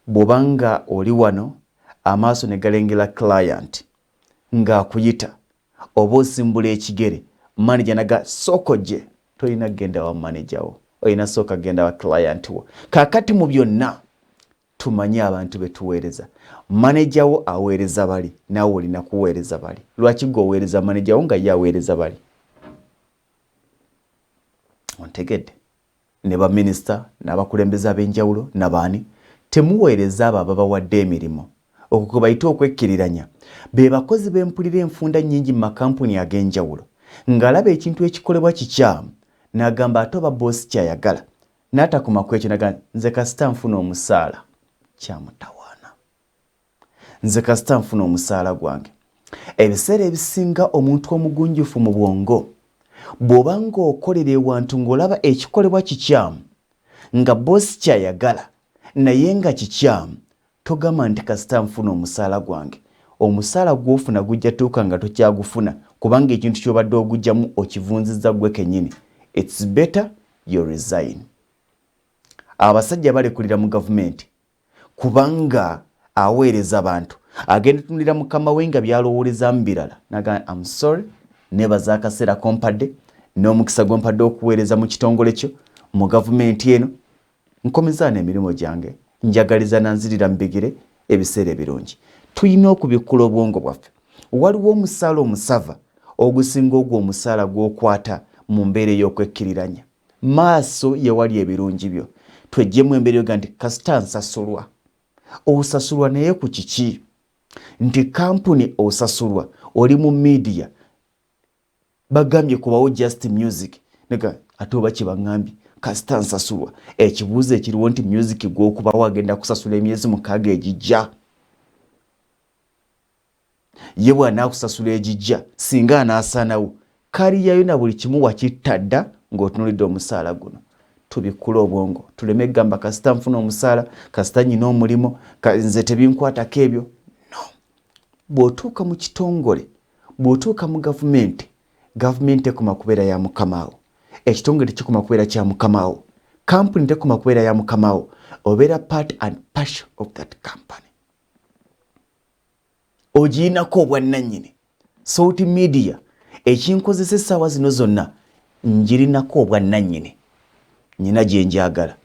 bw'obanga oli wano amaaso ne galengera client ng'akuyita oba osimbula ekigere, manager naga sooka ojje, tolina kugenda wa manager wo, olina sooka kugenda wa client wo. Kaakati mu byonna tumanye abantu be tuweereza. Manager wo aweereza bali, naawe olina kuweereza bali. Lwaki gwe oweereza manager wo nga ye aweereza bali? Ontegedde? Ne baminisita n'abakulembeze ab'enjawulo nabaani, temuweereza abo ababawadde emirimu. Okwo kwe bayita okwekkiriranya. Be bakozi b'empulira enfunda nnyingi mu makampuni ag'enjawulo ng'alaba ekintu ekikolebwa kikyamu n'agamba ate oba boosi kyayagala, n'atakoma ku ekyo naga nze kasita nfuna omusaala, kyamutawaana, nze kasita nfuna omusaala gwange. Ebiseera ebisinga omuntu omugunjufu mu bwongo, bw'oba ng'okolera ewantu ng'olaba ekikolebwa kikyamu nga boosi kyayagala naye nga kikyamu, togamba nti kasita nfuna omusaala gwange. Omusaala gw'ofuna gujja tuuka nga tokyagufuna, kubanga ekintu ky'obadde ogujjamu okivunzizza ggwe kennyini. It's better you resign. Abasajja balekulira mu gavumenti kubanga aweereza bantu, agenda tunulira mukama we nga byalowoolezaamu birala, naga am sorry, nebaza akaseera kompadde n'omukisa gwempadde okuweereza mu kitongole kyo mu gavumenti eno, nkomezaano emirimu gyange, njagaliza nanzirira mu bigere ebiseera ebirungi. Tulina okubikkula obwongo bwaffe. Waliwo omusaala omusava ogusinga ogwo omusaala gw'okwata mu mbeera ey'okwekkiriranya. Maaso yewali ebirungi byo. Tweggyemu embeera yoga nti kasita nsasulwa. Osasulwa naye ku kiki? Nti kampuni osasulwa, oli mu media, bagambye kubawo just music, nega ate oba kyebaŋŋambye kasita nsasulwa. Ekibuuzo ekiriwo nti music gw'okubawo agenda kusasula emyezi 6 egijja, ye bw'anaakusasula egijja singa anaasaanawo kaliyayo na buli kimu wakitta dda ng'otunulidde omusaala guno. Tubikkule obwongo, tuleme kugamba kasita nfuna omusaala, kasita nyina omulimu, nze tebinkwatako ebyo. No, bw'otuuka mu kitongole, bw'otuuka mu gavumenti, gavumenti tekoma kubeera ya mukamaawo, ekitongole tekikoma kubeera kya mukamaawo, kampuni tekoma kubeera ya mukamaawo, obeera part and partial of that company, ogirinako obwannannyini. Salt Media ekinkozesa essaawa zino zonna ngirinako obwannannyini, nyina gye njagala.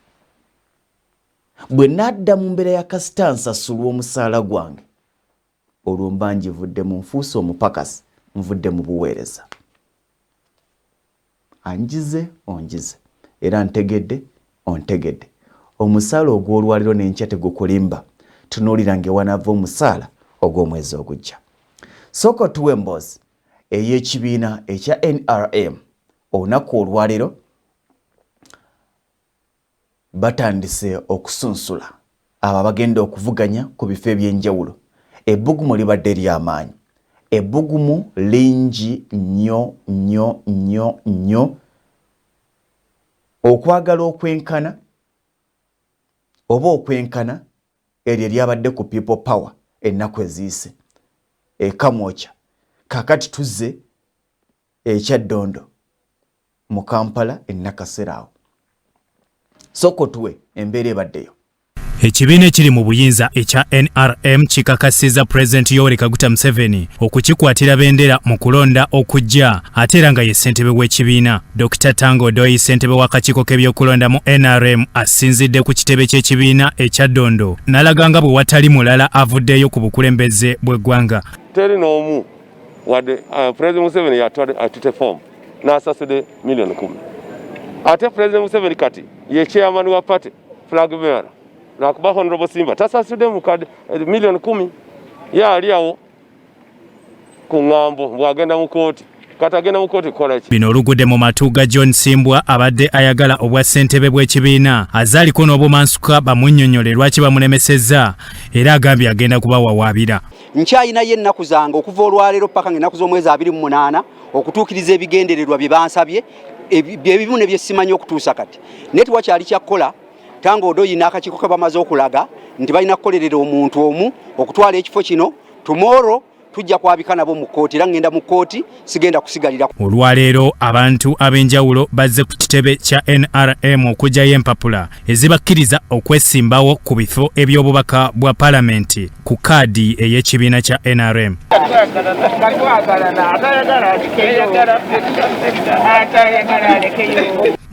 Bwe nadda mu mbeera ya kasita nsasulwa omusaala gwange, olwo mba ngivuddemu, nfuuse omupakasi, nvudde mu buweereza. Anjize onjize era ntegedde ontegedde. Omusaala ogw'olwaliro n'enkya tegukulimba, tunuulira ng'ewanaava omusaala ogw'omwezi ogujja. Sooka otuwa emboozi ey'ekibiina ekya NRM olunaku olwaleero. Batandise okusunsula abo abagenda okuvuganya ku bifo eby'enjawulo. Ebbugumu libadde ly'amaanyi. Ebbugumu lingi nnyo nnyo nnyo nnyo. Okwagala okwenkana oba okwenkana eryo eryabadde ku People Power ennaku eziyise e Kamwokya. Kaakati tuzze e Kyaddondo mu Kampala e Nakasero awo. Sooka otuwe embeera ebaddeyo. Ekibiina ekiri mu buyinza ekya NRM kikakasizza Pulezidenti Yoweri Kaguta Museveni okukikwatira bendera mu kulonda okujja ate era nga ye ssentebe w'ekibiina. Dokita Tanga Odoi ssentebe w'akakiiko k'ebyokulonda mu NRM asinzidde ku kitebe ky'ekibiina e Kyaddondo n'alaga nga bwe watali mulala avuddeyo ku bukulembeze bw'eggwanga. Teri n'omu wadde Pulezidenti Museveni atute foomu n'asasudde miliyoni 10. Ate Pulezidenti Museveni kati ye chairman wa party flag bearer lwakuba Honorable Simba tasasudde mukadde miliyoni 10 ye ali awo ku ŋŋambo bw'agenda mu kkooti kati agenda mu kkooti kukola ki? Bino olugudde mu matu ga John Simbwa abadde ayagala obwa ssentebe bw'ekibiina azaaliko n'obumansuka bamunnyonnyole lwaki bamulemesezza era agambye agenda kubawawaabira. Nkyayinayo ennaku zange okuva olwaleero paka ng'ennaku z'omwezi 28 okutuukiriza ebigendererwa bye bansabye bye bimu ne bye simanyi okutuusa kati, naye tewakyali kyakkola. Tanga Odoi n'akakiiko ke bamaze okulaga nti balina kukolerera omuntu omu okutwala ekifo kino. Tomorrow tujja kwabika nabo mu kkooti era ngenda mu kkooti, sigenda kusigalira. Olwaleero abantu ab'enjawulo bazze ku kitebe kya NRM okuggyayo empapula ezibakkiriza okwesimbawo ku bifo eby'obubaka bwa paalamenti ku kaadi ey'ekibiina kya NRM.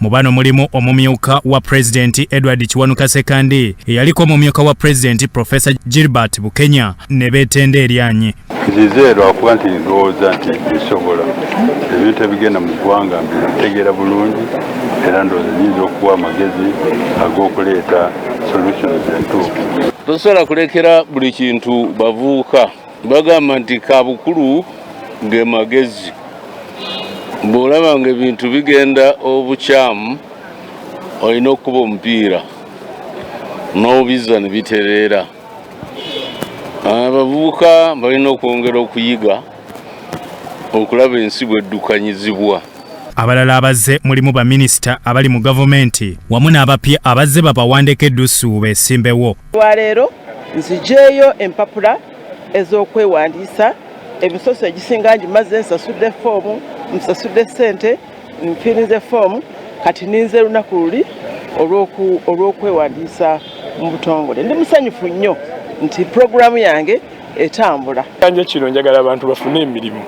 Mu bano mulimu omumyuka wa pulezidenti Edward Kiwanuka Ssekandi, eyaliko omumyuka wa pulezidenti Profesa Gilbert Bukenya ne beetenda eryanyi. Nzize lwakuba nti ndowooza nti nsobola ebintu ebigenda mu ggwanga mbitegeera bulungi era ndowooza nyinza okuwa amagezi ag'okuleeta solutions entuufu. Tosobola kulekera buli kintu bavubuka. Bagamba nti kabukulu ge magezi. Bw'olaba nga ebintu bigenda obukyamu olina okukuba omupiira n'obizza ne bitereera. Abavubuka balina okwongera okuyiga okulaba ensi bweddukanyizibwa. Abalala abazze mulimu baminisita abali mu gavumenti wamu n'abapya abazze babawandeko eddusu beesimbewo. Olwaleero nzijeeyo empapula ez'okwewandiisa. Emisoso egisinga ngimaze, nsasudde foomu, nsasudde ssente, nfiirize foomu. Kati ninze lunaku luli olw'okwewandiisa mu butongole. Ndi musanyufu nnyo nti puroguramu yange etambula. Kanje kino njagala abantu bafune emirimu.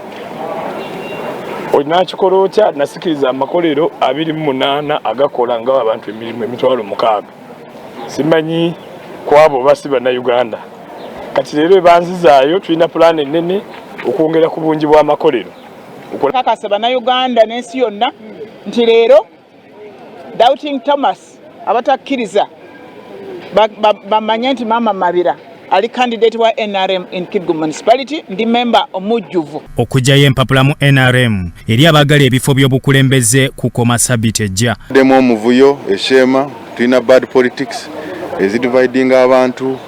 Olina otya? Nasikiriza amakolero 28 agakola nga abantu emirimu 60,000. Simanyi kwabo basi bannayuganda. Kati leero ebanzizaayo tulina pulaani ennene okwongera ku bungi bw'amakolero. Kakasa bannayuganda n'ensi yonna nti leero Doubting Thomas abatakkiriza bamanye nti Maama Mabira ali candidate wa NRM in Kibgo Municipality, ndi memba omujjuvu. Okuggyayo empapula mu NRM eri abaagala ebifo by'obukulembeze kukoma sabiti ejja. Demu omuvuyo esheema tulina bad politics ezidividinga abantu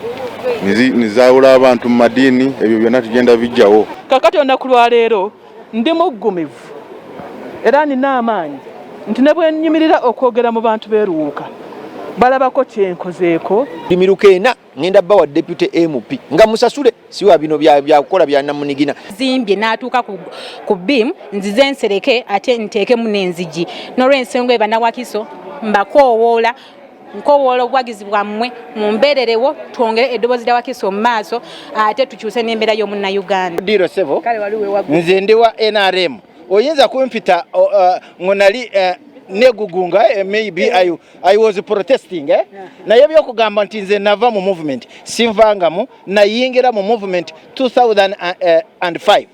nizawula abantu mu madiini, ebyo byonna tugenda bijjawo. Kakati olunaku lwaleero ndi muggumivu era nina amaanyi nti ne bwe nnyimirira okwogera mu bantu beeruwuuka balabako kyenkozeeko. Emiruka ena ngenda bawa deputy MP nga musasule siwa bino byakukola bya namunigina. Zimbye n'atuuka ku beam nzize nsereke ate nteekemu n'enzigi. N'olw'ensonga eyo bannawakiso mbakoowoola, nkoowoola obuwagizi bwammwe mumbeererewo twongere eddoboozi lya Wakiso mu maaso ate tukyuse n'embeera y'omunnayuganda. Diro sebo, nze ndi wa NRM. Oyinza kumpita ngo nali negugunga, maybe I was protesting, eh? Naye byokugamba nti nze nava mu movement, sinvangamu. Nayingira mu movement 2005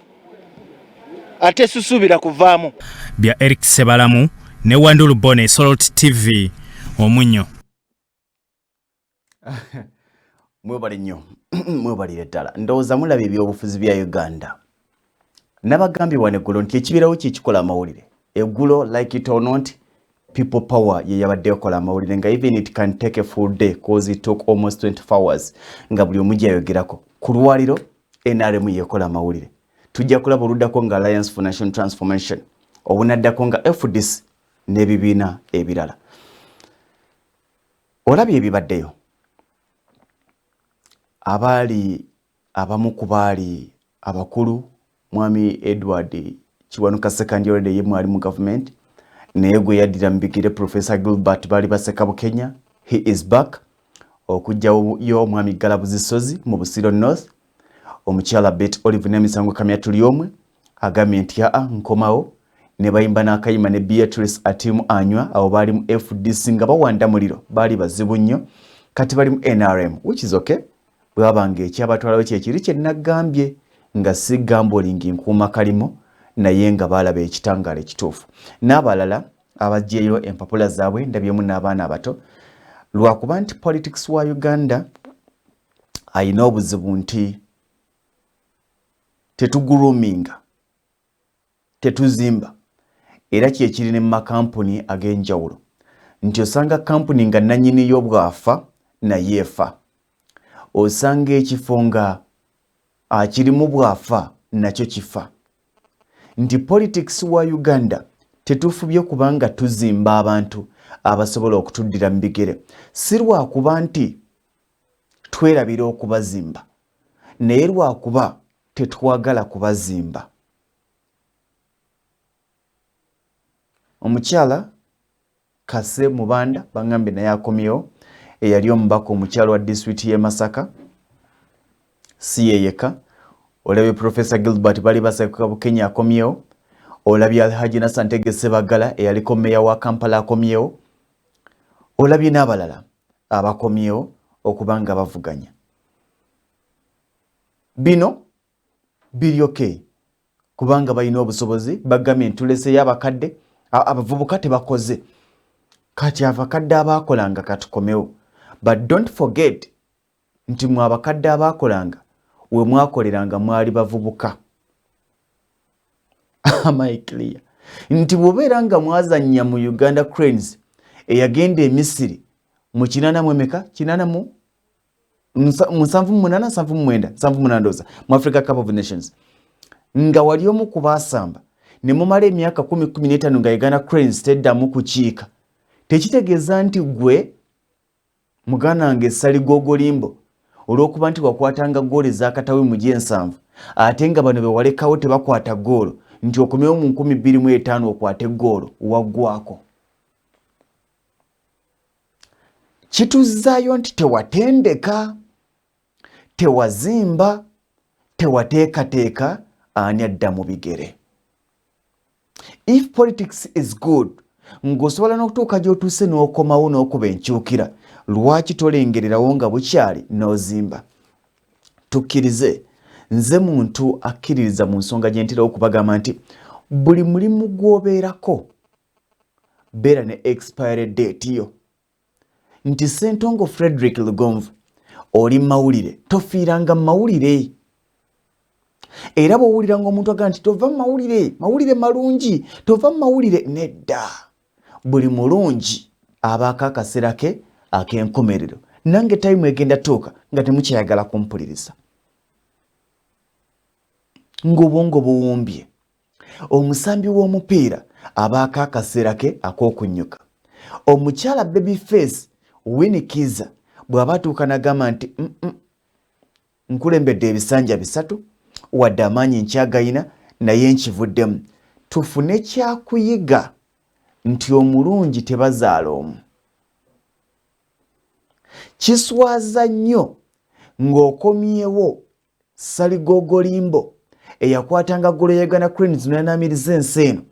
ate susuubira kuvaamu. Bya Eric Sebalamu ne Wandulu Bone, Salt TV, Omunyo. Mwebale nnyo, mwebalire ddala. Ndowooza mulaba ebyobufuzi bya Uganda. Nabagambye wano eggulo nti ekibirawo kyekikola amawulire eggulo, like it or not. People Power ye yabadde ekola amawulire, nga even it can take a full day cause it took almost 24 hours nga buli omu gyayogerako. Ku lwaliro NRM yekola amawulire. Tujja kulaba oluddako nga Alliance for National Transformation, obunaddako nga FDC n'ebibiina ebirala. Olabye ebibaddeyo, abaali abamu ku baali abakulu, Mwami Edward Kiwanuka Ssekandi already ye mwali mu gavumenti, naye gwe yaddira mu bigere Professor Gilbert baali baseka Bukenya, he is back. Okujjayo omwami Galabuzi Ssozi mu Busiro North, omukyala Bet Olive n'emisango Kamya Tulyomwe agambye nti aa nkomawo, ne bayimba n'akayima ne Beatrice Atimu Anywa. Abo baali mu FDC nga bawanda muliro, baali bazibu nnyo, kati bali mu NRM, which is okay. Bwe baba nga ekyabatwalawo kyekiri kye nagambye nga si gambling nkuuma kalimo, naye nga baalaba ekitangaala ekituufu. N'abalala abajjeeyo empapula zaabwe, ndabyemu n'abaana abato, lwakuba nti politics wa Uganda ayina obuzibu nti tetugroominga, tetuzimba. Era kyekiri ne mu makampuni ag'enjawulo nti osanga kampuni nga nannyini yo bw'afa naye efa, osanga ekifo nga akirimu bw'afa nakyo kifa. Nti politics wa Uganda tetufubye kubanga tuzimba abantu abasobola okutuddira mu bigere, si lwakuba nti twerabira okubazimba, naye lwakuba tetwagala kubazimba. Omukyala Kase Mubanda bangambye naye akomyewo, eyali omubaka omukyala wa disitulikiti y'e Masaka, si yeyeka. Olabye Profesa Gilbert bali baseka Bukenya akomyewo, olabye Alhaji Nasser Ntege Sebagala eyaliko meya wa Kampala akomyewo, olabye n'abalala abakomyewo okuba nga bavuganya. Bino biri okay kubanga balina obusobozi. Bagambye nti tuleseyo abakadde, abavubuka tebakoze, kati abakadde abaakolanga katukomewo. But don't forget nti mwe abakadde abaakolanga, we mwakoleranga mwali bavubuka. Am I clear? Nti bw'obeera nga mwazannya mu Uganda Cranes eyagenda e Misiri mu kinaana mu emeka, kinaana mu 78, 79, 78 ndowooza, mu Africa Cup of Nations, nga wali omu ku baasamba, ne mumala emyaka 10, 15 nga Uganda Cranes teddamu kukiika, tekitegeeza nti gwe muganda wange essaligogolimbo olw'okuba nti wakwatanga ggoolo ez'akatawi mu gy'ensanvu, ate nga bano be walekawo tebakwata ggoolo, nti okomewo mu 2005 okwate ggoolo, waggwako. Kituzzaayo nti tewatendeka, tewazimba, tewateekateeka ani adda mu bigere. If politics is good, ng'osobola n'okutuuka gy'otuuse n'okomawo n'okuba enkyukira, lwaki tolengererawo nga bukyali n'ozimba? Tukkirize, nze muntu akkiririza mu nsonga gye ntera okubagamba nti buli mulimu gw'obeerako beera ne expiry date yo. Nti Ssentongo Frederick Lugonvu, oli mawulire, tofiiranga mawulire. Era bw'owulira ng'omuntu agamba nti tova mu mawulire, mawulire malungi, tova mu mawulire, nedda. Buli mulungi abaako akaseera ke ak'enkomerero. Nange tayimu egenda tuuka nga temukyayagala kumpuliriza, ng'obwongo buwumbye. Omusambi w'omupiira abaako akaseera ke ak'okunnyuka. Omukyala baby face Winnie Kiiza bw'aba atuuka n'agamba nti nkulembedde ebisanja 3, wadde amaanyi nkyagayina naye nkivuddemu, tufune kyakuyiga nti omulungi tebazaala omu. Kiswaza nnyo ng'okomyewo Saligogolimbo eyakwatanga ggolo ya Uganda Cranes n'anaamiriza ensi eno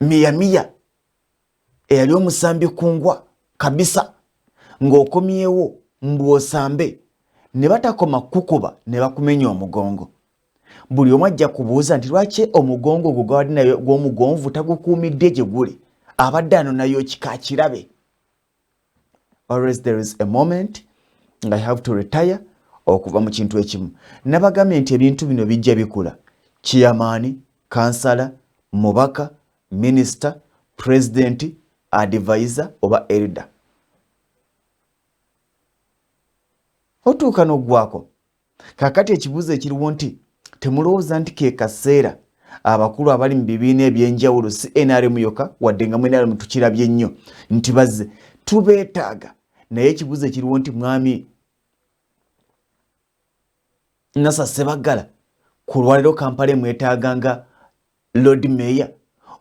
miyamiya, eyali omusambi kungwa kabisa, ng'okomyewo mbw'osambe ne batakoma kukuba ne bakumenya omugongo. Buli omu ajja kubuuza nti lwaki omugongo ogwo gwabadde nayo gw'omugonvu tagukuumidde gye guli, abadde anonayo kika kirabe. Always there is a moment nga I have to retire okuva mu kintu ekimu. Nabagambye nti ebintu bino bijja bikula: chairman, kansala, mubaka. Minisita, pulezidenti, advisor oba elder. Otuuka n'oggwako. Kaakati ekibuuzo ekiriwo nti temulowooza nti ke kaseera abakulu abali mu bibiina eby'enjawulo, si NRM yokka, wadde nga mu NRM tukirabye nnyo nti bazze tubeetaaga, naye ekibuuzo ekiriwo nti mwami Nasa Sebaggala ku lwaliro Kampala emwetaaga nga Lord Mayor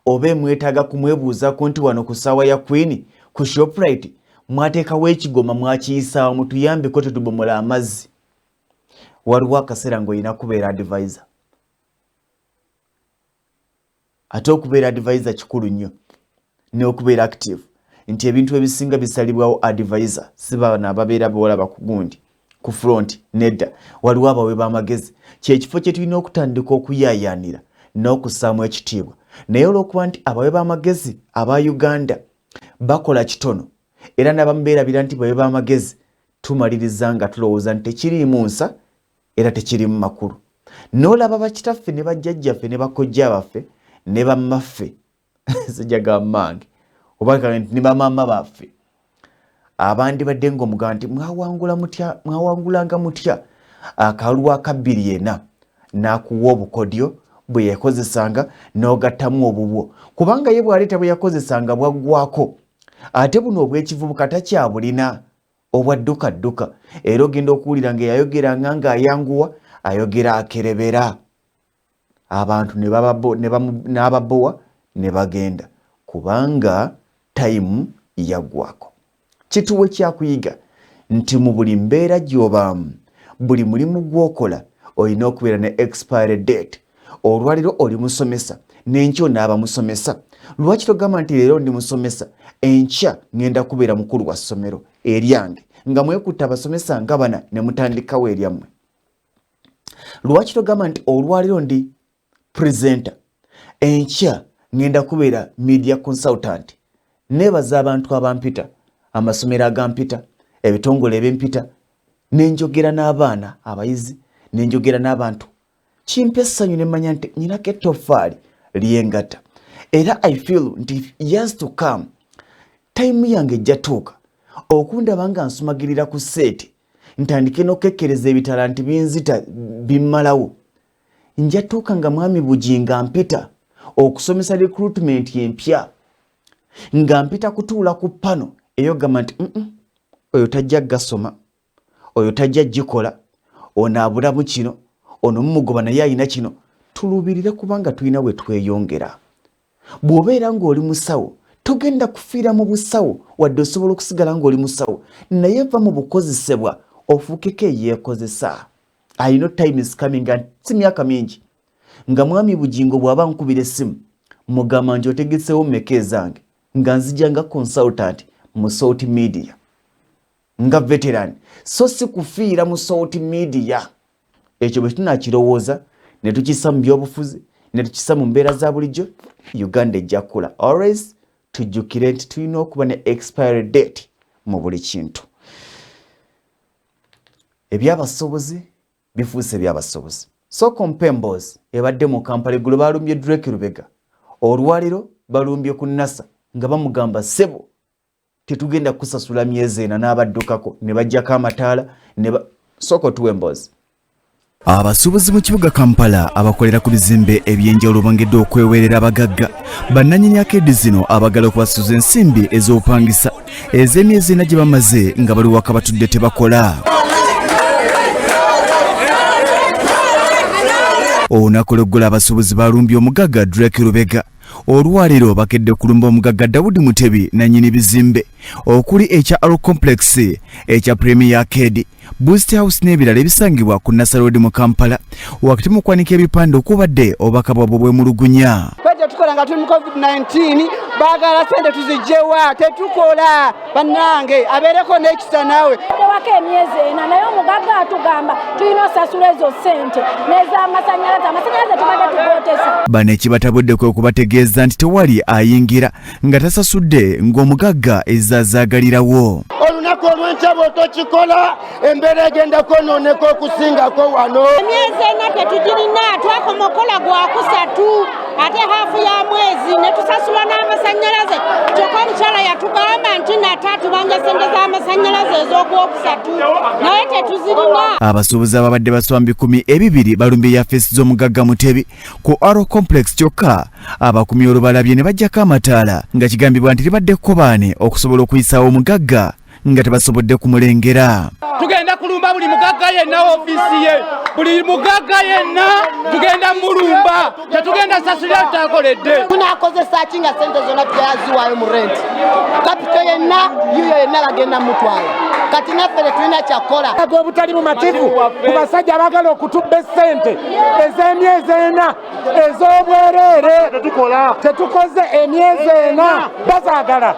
oba emwetaaga kumwebuuzaako nti wano ku ssaawa ya Queen ku Shoprite mwateekawo ekigoma mwakiyisaawo mutuyambeko tetubomola amazzi. Waliwo akaseera ng'olina kubeera advisor, ate okubeera advisor kikulu nnyo n'okubeera active nti ebintu ebisinga bisalibwawo advisor, si bano ababeera bolaba ku gundi ku front. Nedda, waliwo abawe b'amagezi. Kyekifo kye tulina okutandika okuyaayaanira n'okussaamu ekitiibwa, naye olw'okuba nti abawe b'amagezi aba Uganda bakola kitono era n'abamu beerabira nti bawe b'amagezi, tumaliriza nga tulowooza nti tekiriimu nsa era tekirimu makulu. N'olaba bakitaffe ne bajjajjaffe ne bakojja baffe ne bammaffe, sijja mange oba ne bamaama baffe abandibadde ng'omugamba nti mwawangula mutya, mwawangulanga mutya akalulu aka 2004, n'akuwa obukodyo bwe yakozesanga n'ogattamu obubwo, kubanga ye bw'aleeta bwe yakozesanga bwaggwako, ate buno obw'ekivubuka takyabulina obwa dduka dduka. Era ogenda okuwulira nga yayogeranga ng'ayanguwa, ayogera akerebera abantu n'ababowa ne bagenda kubanga time yaggwako. Kituwe kyakuyiga nti mu buli mbeera gy'obaamu, buli mulimu gw'okola, olina okubeera ne expiry date. Olwaliro oli musomesa, n'enkya onaaba musomesa. Lwaki togamba nti leero ndi musomesa, enkya ŋŋenda kubeera mukulu wa ssomero eryange, nga mwekutta abasomesa nga bana ne mutandikawo eryammwe? Lwaki togamba nti olwaliro ndi presenter, enkya ŋŋenda kubeera media consultant, neebaza abantu abampita, amasomero agampita, ebitongole ebimpita, nenjogera n'abaana abayizi, nenjogera n'abantu, kimpa essanyu nemanya nti nyinako ettofaali lyengatta. Era I feel nti years to come, time yange ejja tuuka okundaba nga nsumagirira ku set, ntandike n'okukekkereza ebitala nti binzita bimmalawo. Nja tuuka nga mwami Bugingo mpita okusomesa recruitment empya, nga mpita kutuula ku panel eyogamba nti oyo tajja gasoma, oyo tajja gikola, ono abulamu kino, ono mumugoba naye ayina kino. Tuluubirire kubanga tulina we tweyongera. Bw'obeera ng'oli musawo, togenda kufiira mu busawo, wadde osobola okusigala ng'oli musawo, naye va mu bukozesebwa ofuukeko eyeekozesa. I know time is coming and si myaka mingi nga mwami Bugingo bw'aba nkubira essimu mugamba nti otegeseewo mmeka ezange nga nzija nga consultant mu Salt Media nga veteran, so si kufiira mu Salt Media. Ekyo bwe tunakirowooza ne tukissa mu byobufuzi ne tukissa mu mbeera za bulijjo, Uganda ejja kukula. Always tujjukire nti tulina okuba ne expiry date mu buli kintu. Ebyabasuubuzi bifuuse ebyabasuubuzi. Sooka ompa emboozi ebadde mu Kampala eggulo. Balumbye Drake Lubega, olwaliro balumbye ku Nasa nga bamugamba, "Ssebo, tetugenda kusasula myezi 4," n'abaddukako ne bajjako amataala ne sooka otuwa emboozi. Abasuubuzi mu kibuga Kampala abakolera ku bizimbe ebyenjawulo bongedde okwewerera abagagga bannannyini arcade zino abagala okubasuza ensimbi ez'obupangisa ez'emyezi 4 gye bamaze nga bali waka batudde tebakola. Olunaku lw'eggulo abasuubuzi balumbye omugagga Drake Lubega. Olwaleero bakedde kulumba omugagga Dawudi Mutebi, nannyini bizimbe okuli ekya Aro Complex, ekya Premier Arcade, Boost House n'ebirala ebisangibwa ku Nasser Road mu Kampala, wakati mu kwanika ebipande okubadde obubaka bwabwe bwemulugunya. Ffe tetukola nga tuli mu COVID-19, baagala sente tuzigyewa? Tetukola bannange, abeereko n'ekisa naawe. Tewaka emyezi 4, naye omugagga atugamba tulina osasula ezo ssente n'ez'amasanyalaze. Amasanyalaze tubadde tugotesa. Bano ekibatabudde kwe kubategeeza nti tewali ayingira nga tasasudde, ng'omugagga ezazaagalirawo. Olunaku olw'enkya bw'otokikola, embeera egenda kwonooneka okusingako wano. Emyezi 4 tetugirina, twakoma okukola gwakusatu. Ate haafu ya mwezi ne tusasula n'amasannyalaze, kyokka omukyala yatugamba nti nate atubanja ssente z'amasannyalaze ez'ogwokusatu, naye tetuzirina. Abasuubuzi ababadde basoba mu 2000 balumbye yafeesi z'omugagga Mutebi ku Aro Complex, kyokka abakuumi olubalabye ne baggyako amataala, nga kigambibwa nti libadde kkobaane okusobola okuyisaawo omugagga nga tebasobodde kumulengera. Tugenda kulumba buli mugagga yenna ofiisi ye, buli mugagga yenna tugenda mulumba, tetugenda sasulira tutakoledde. Tunakozesa ki nga sente zonna tuyaziwaayo mu rent? Kapito yenna yuyo yenna bagenda mutwala, kati naffe tetulina kyakukola. Obutali bumativu ku basajja abaagala okutubba essente ez'emyezi 4 ez'obwereere. Tetukoze emyezi 4, bazaagala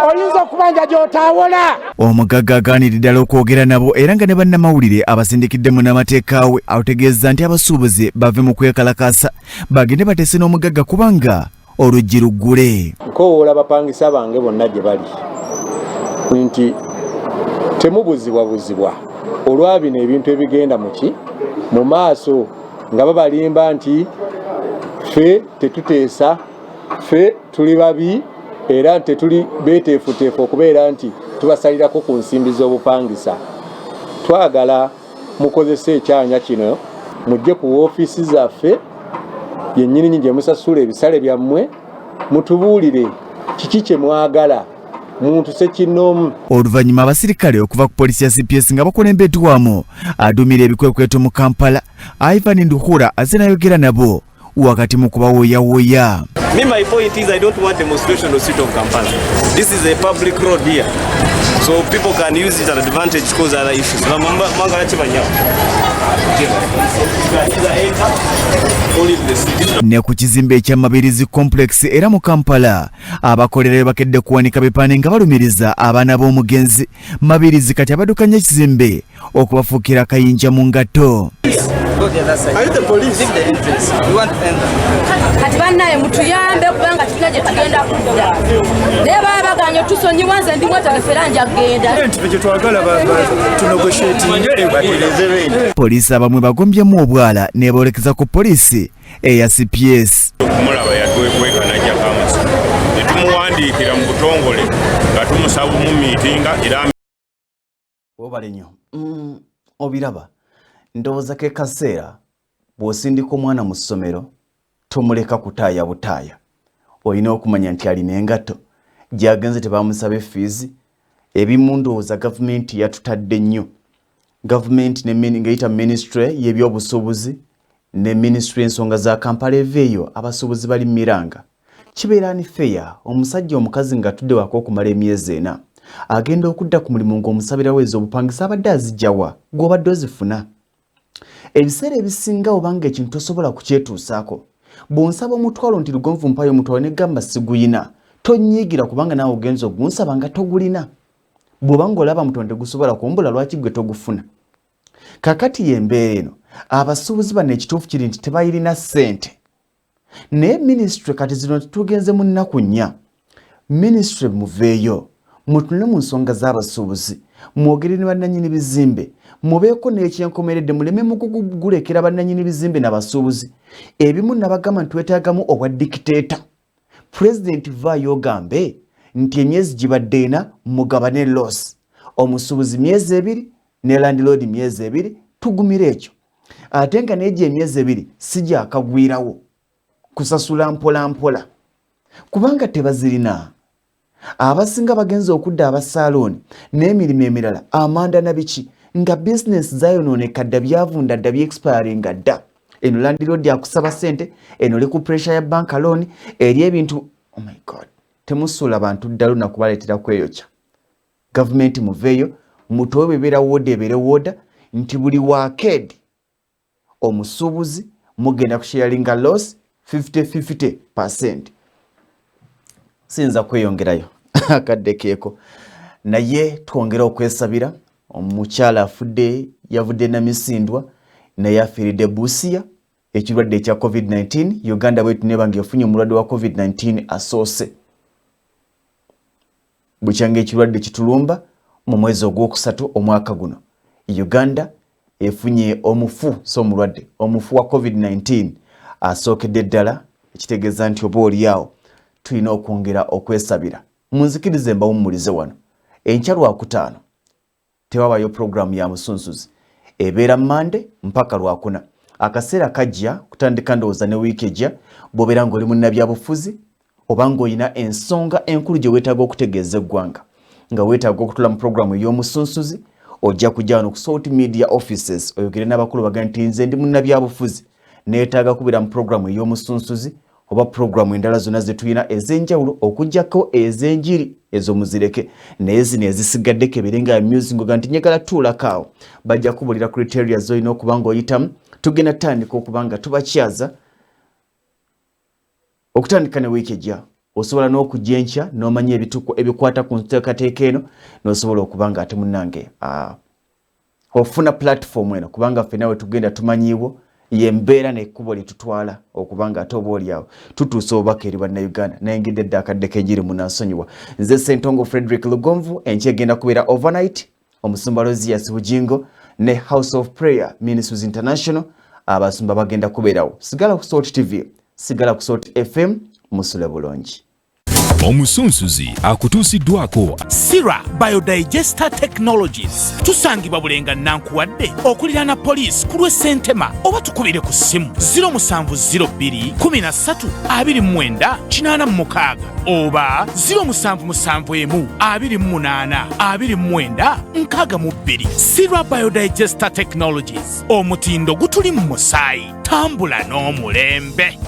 oyinza okubanja gy'otaawola. Omugagga agaanira ddala okwogera nabo, era nga ne bannamawulire abasindikidde munnamateeka we ategeeza nti abasuubuzi bave mu kwekalakaasa bagende bateese n'omugagga kubanga oluggi luggule. Nkowoola abapangisa bange bonna gye bali nti temubuzibwabuzibwa olwa bino ebintu ebigenda mu maaso nga babalimba nti ffe tetuteesa, ffe tuli babi era tetuli beeteefuteefu okubeera nti tubasalirako ku nsimbi z'obupangisa. Twagala mukozese ekyanya kino, mujje ku woofiisi zaffe yennyininyini gye musasula ebisale byammwe, mutubuulire kiki kye mwagala muntu ssekinnoomu. Oluvannyuma abasirikale okuva ku poliisi ya CPS nga bakulembeddwamu aduumira ebikwekweto mu Kampala Ivan Nduhura azze n'ayogera nabo wakati mu kubawooyawooya. Me, my point is I don't want demonstration on the street of Kampala. This is a public road here, so people can use it at advantage to cause other issues. Ne ku kizimbe ekya Mabirizi Complex era mu Kampala, abakolerayo bakedde kuwanika bipande nga balumiriza abaana b'omugenzi Mabirizi kati abaddukanya ekizimbe okubafuukira akayinja mu ngatto. Kati bannaye mutuyambe kubanga tulina gye tugenda kudda, naye baba baganye tusonyiwa, nze ndi mwetegefu era nja kugenda. Poliisi abamwe bagombyemu obwala neboolekeza ku poliisi eya CPS. Okumulaba yatwekweka n'ajjako amasimu ne tumuwandiikira mu butongole nga tumusaba omumiitinga era Webale nnyo. Obiraba, ndowooza ke kaseera bw'osindika omwana mu ssomero tomuleka kutaaya butaaya, olina okumanya nti alina engatto gy'agenze tebamusabe fiizi. Ebimu ndowooza gavumenti yatutadde nnyo, gavumenti ng'eyita minisitule y'ebyobusuubuzi ne minisitule y'ensonga za Kampala eveeyo, abasuubuzi bali miranga. Kibeera unfair omusajja omukazi ng'atudde waka okumala emyezi 4 agenda okudda ku mulimu ng'omusabirawo ez'obupangisa abadde azijjawa gw'obadde ozifuna. Ebiseera ebisinga obanga ekintu tosobola kukyetuusaako, bw'onsaba omutwalo nti Lugonvu mpayo omutwalo ne gamba siguyina, tonyiigira kubanga naawe ogenza ogunsaba nga togulina. Bw'oba ng'olaba mutono tegusobola kumbula, lwaki gwe togufuna? Kakati y'embeera eno, abasuubuzi bano ekituufu kiri nti tebayirina ssente, naye minisitule kati zino tugenze mu nnaku 4, minisitule muveeyo mutunule mu nsonga z'abasuubuzi, mwogere ne bannannyini bizimbe, mubeeko n'ekyenkomeredde, muleme mugulekera bannannyini bizimbe n'abasuubuzi. Ebimu nabagamba nti twetaagamu obwa dictator. Pulezidenti vaayo ogambe nti emyezi gibadde 4 mugabane loss, omusuubuzi myezi 2 ne landlord myezi 2, tugumire ekyo. Ate nga n'egyo emyezi 2 si gyakagwirawo kusasula mpola mpola kubanga tebazirina. Abasinga bagenze okudda abasalooni n'emirimu emirala amanda na biki nga bizinesi zayonooneka dda, byavunda dda, byexpiringa dda. Eno landlord akusaba ssente, eno oli ku pressure ya bank loan eri ebintu. Oh my God, temusuula bantu ddala nakubaleetera kweyokya. Gavumenti muveeyo mutowe bebeera wooda ebeere wooda nti buli waakeedi omusuubuzi mugenda kusharinga loss 50-50%. Siyinza kweyongerayo akadde keeko, naye twongere okwesabira omukyala afudde, yavudde Namisindwa naye afiiridde Busia ekirwadde ekya COVID-19. Uganda bwetu neba ng'efunye omulwadde wa COVID-19 asoose bukyanga ekirwadde kitulumba mu mwezi ogwokusatu omwaka guno, Uganda efunye omufu, so omulwadde omufu wa COVID-19 asookedde ddala. Ekitegeeza nti oba oliawo tulina okwongera okwesabira. Munzikirize mbawummulize wano. Enkya Lwakutaano tewabayo pulogulaamu ya Musunsuzi, ebeera Mande mpaka Lwakuna. Akaseera kajja kutandika ndowooza ne wiiki ejja. Bw'obeera ng'oli munnabyabufuzi oba ng'olina ensonga enkulu gye weetaaga okutegeeza eggwanga, nga weetaaga okutula mu pulogulaamu ey'Omusunsuzi, ojja kujja wano ku Salt Media Offices oyogere n'abakulu baga nti nze ndi munnabyabufuzi, neetaaga kubeera mu pulogulaamu ey'Omusunsuzi oba pulogulaamu endala zonna ze tulina ez'enjawulo, okuggyako ez'enjiri ezo muzireke, naye zino ezisigadde kebere nga music oga nti njagala tuulako awo, bajja kubulira criteria z'olina okuba ng'oyitamu. Tugenda tutandika okuba nga tubakyaza okutandika ne wiiki ejja. Osobola n'okujja enkya n'omanya ebikwata ku nteekateeka eno, n'osobola okuba nga ate munnange ofuna platform eno, kubanga ffenna we tugenda tumanyiiwo yembeera nekkubo lyetutwala okuba nga ate oba oliawo tutuusa obubaka eri Bannayuganda. Nayingidde dda akadde k'enjiri, munansonyiwa. Nze Sentongo Frederick Lugonvu. Enkya egenda kubeera overnight, Omusumba Rozias Bujingo ne House of Prayer Ministries International abasumba bagenda kubeerawo. Sigala ku Salt TV, sigala ku Salt FM, musule bulungi. Omusunsuzi akutuusiddwako Sira Biodigester Technologies. Tusangibwa Bulenga Nankuwadde okuliraana poliisi ku lw'e Ssentema, oba tukubire ku ssimu 0702 13 29 86 oba 0771 28 29 62. Sira Biodigester Technologies, omutindo gutuli mu musaayi. Tambula n'omulembe.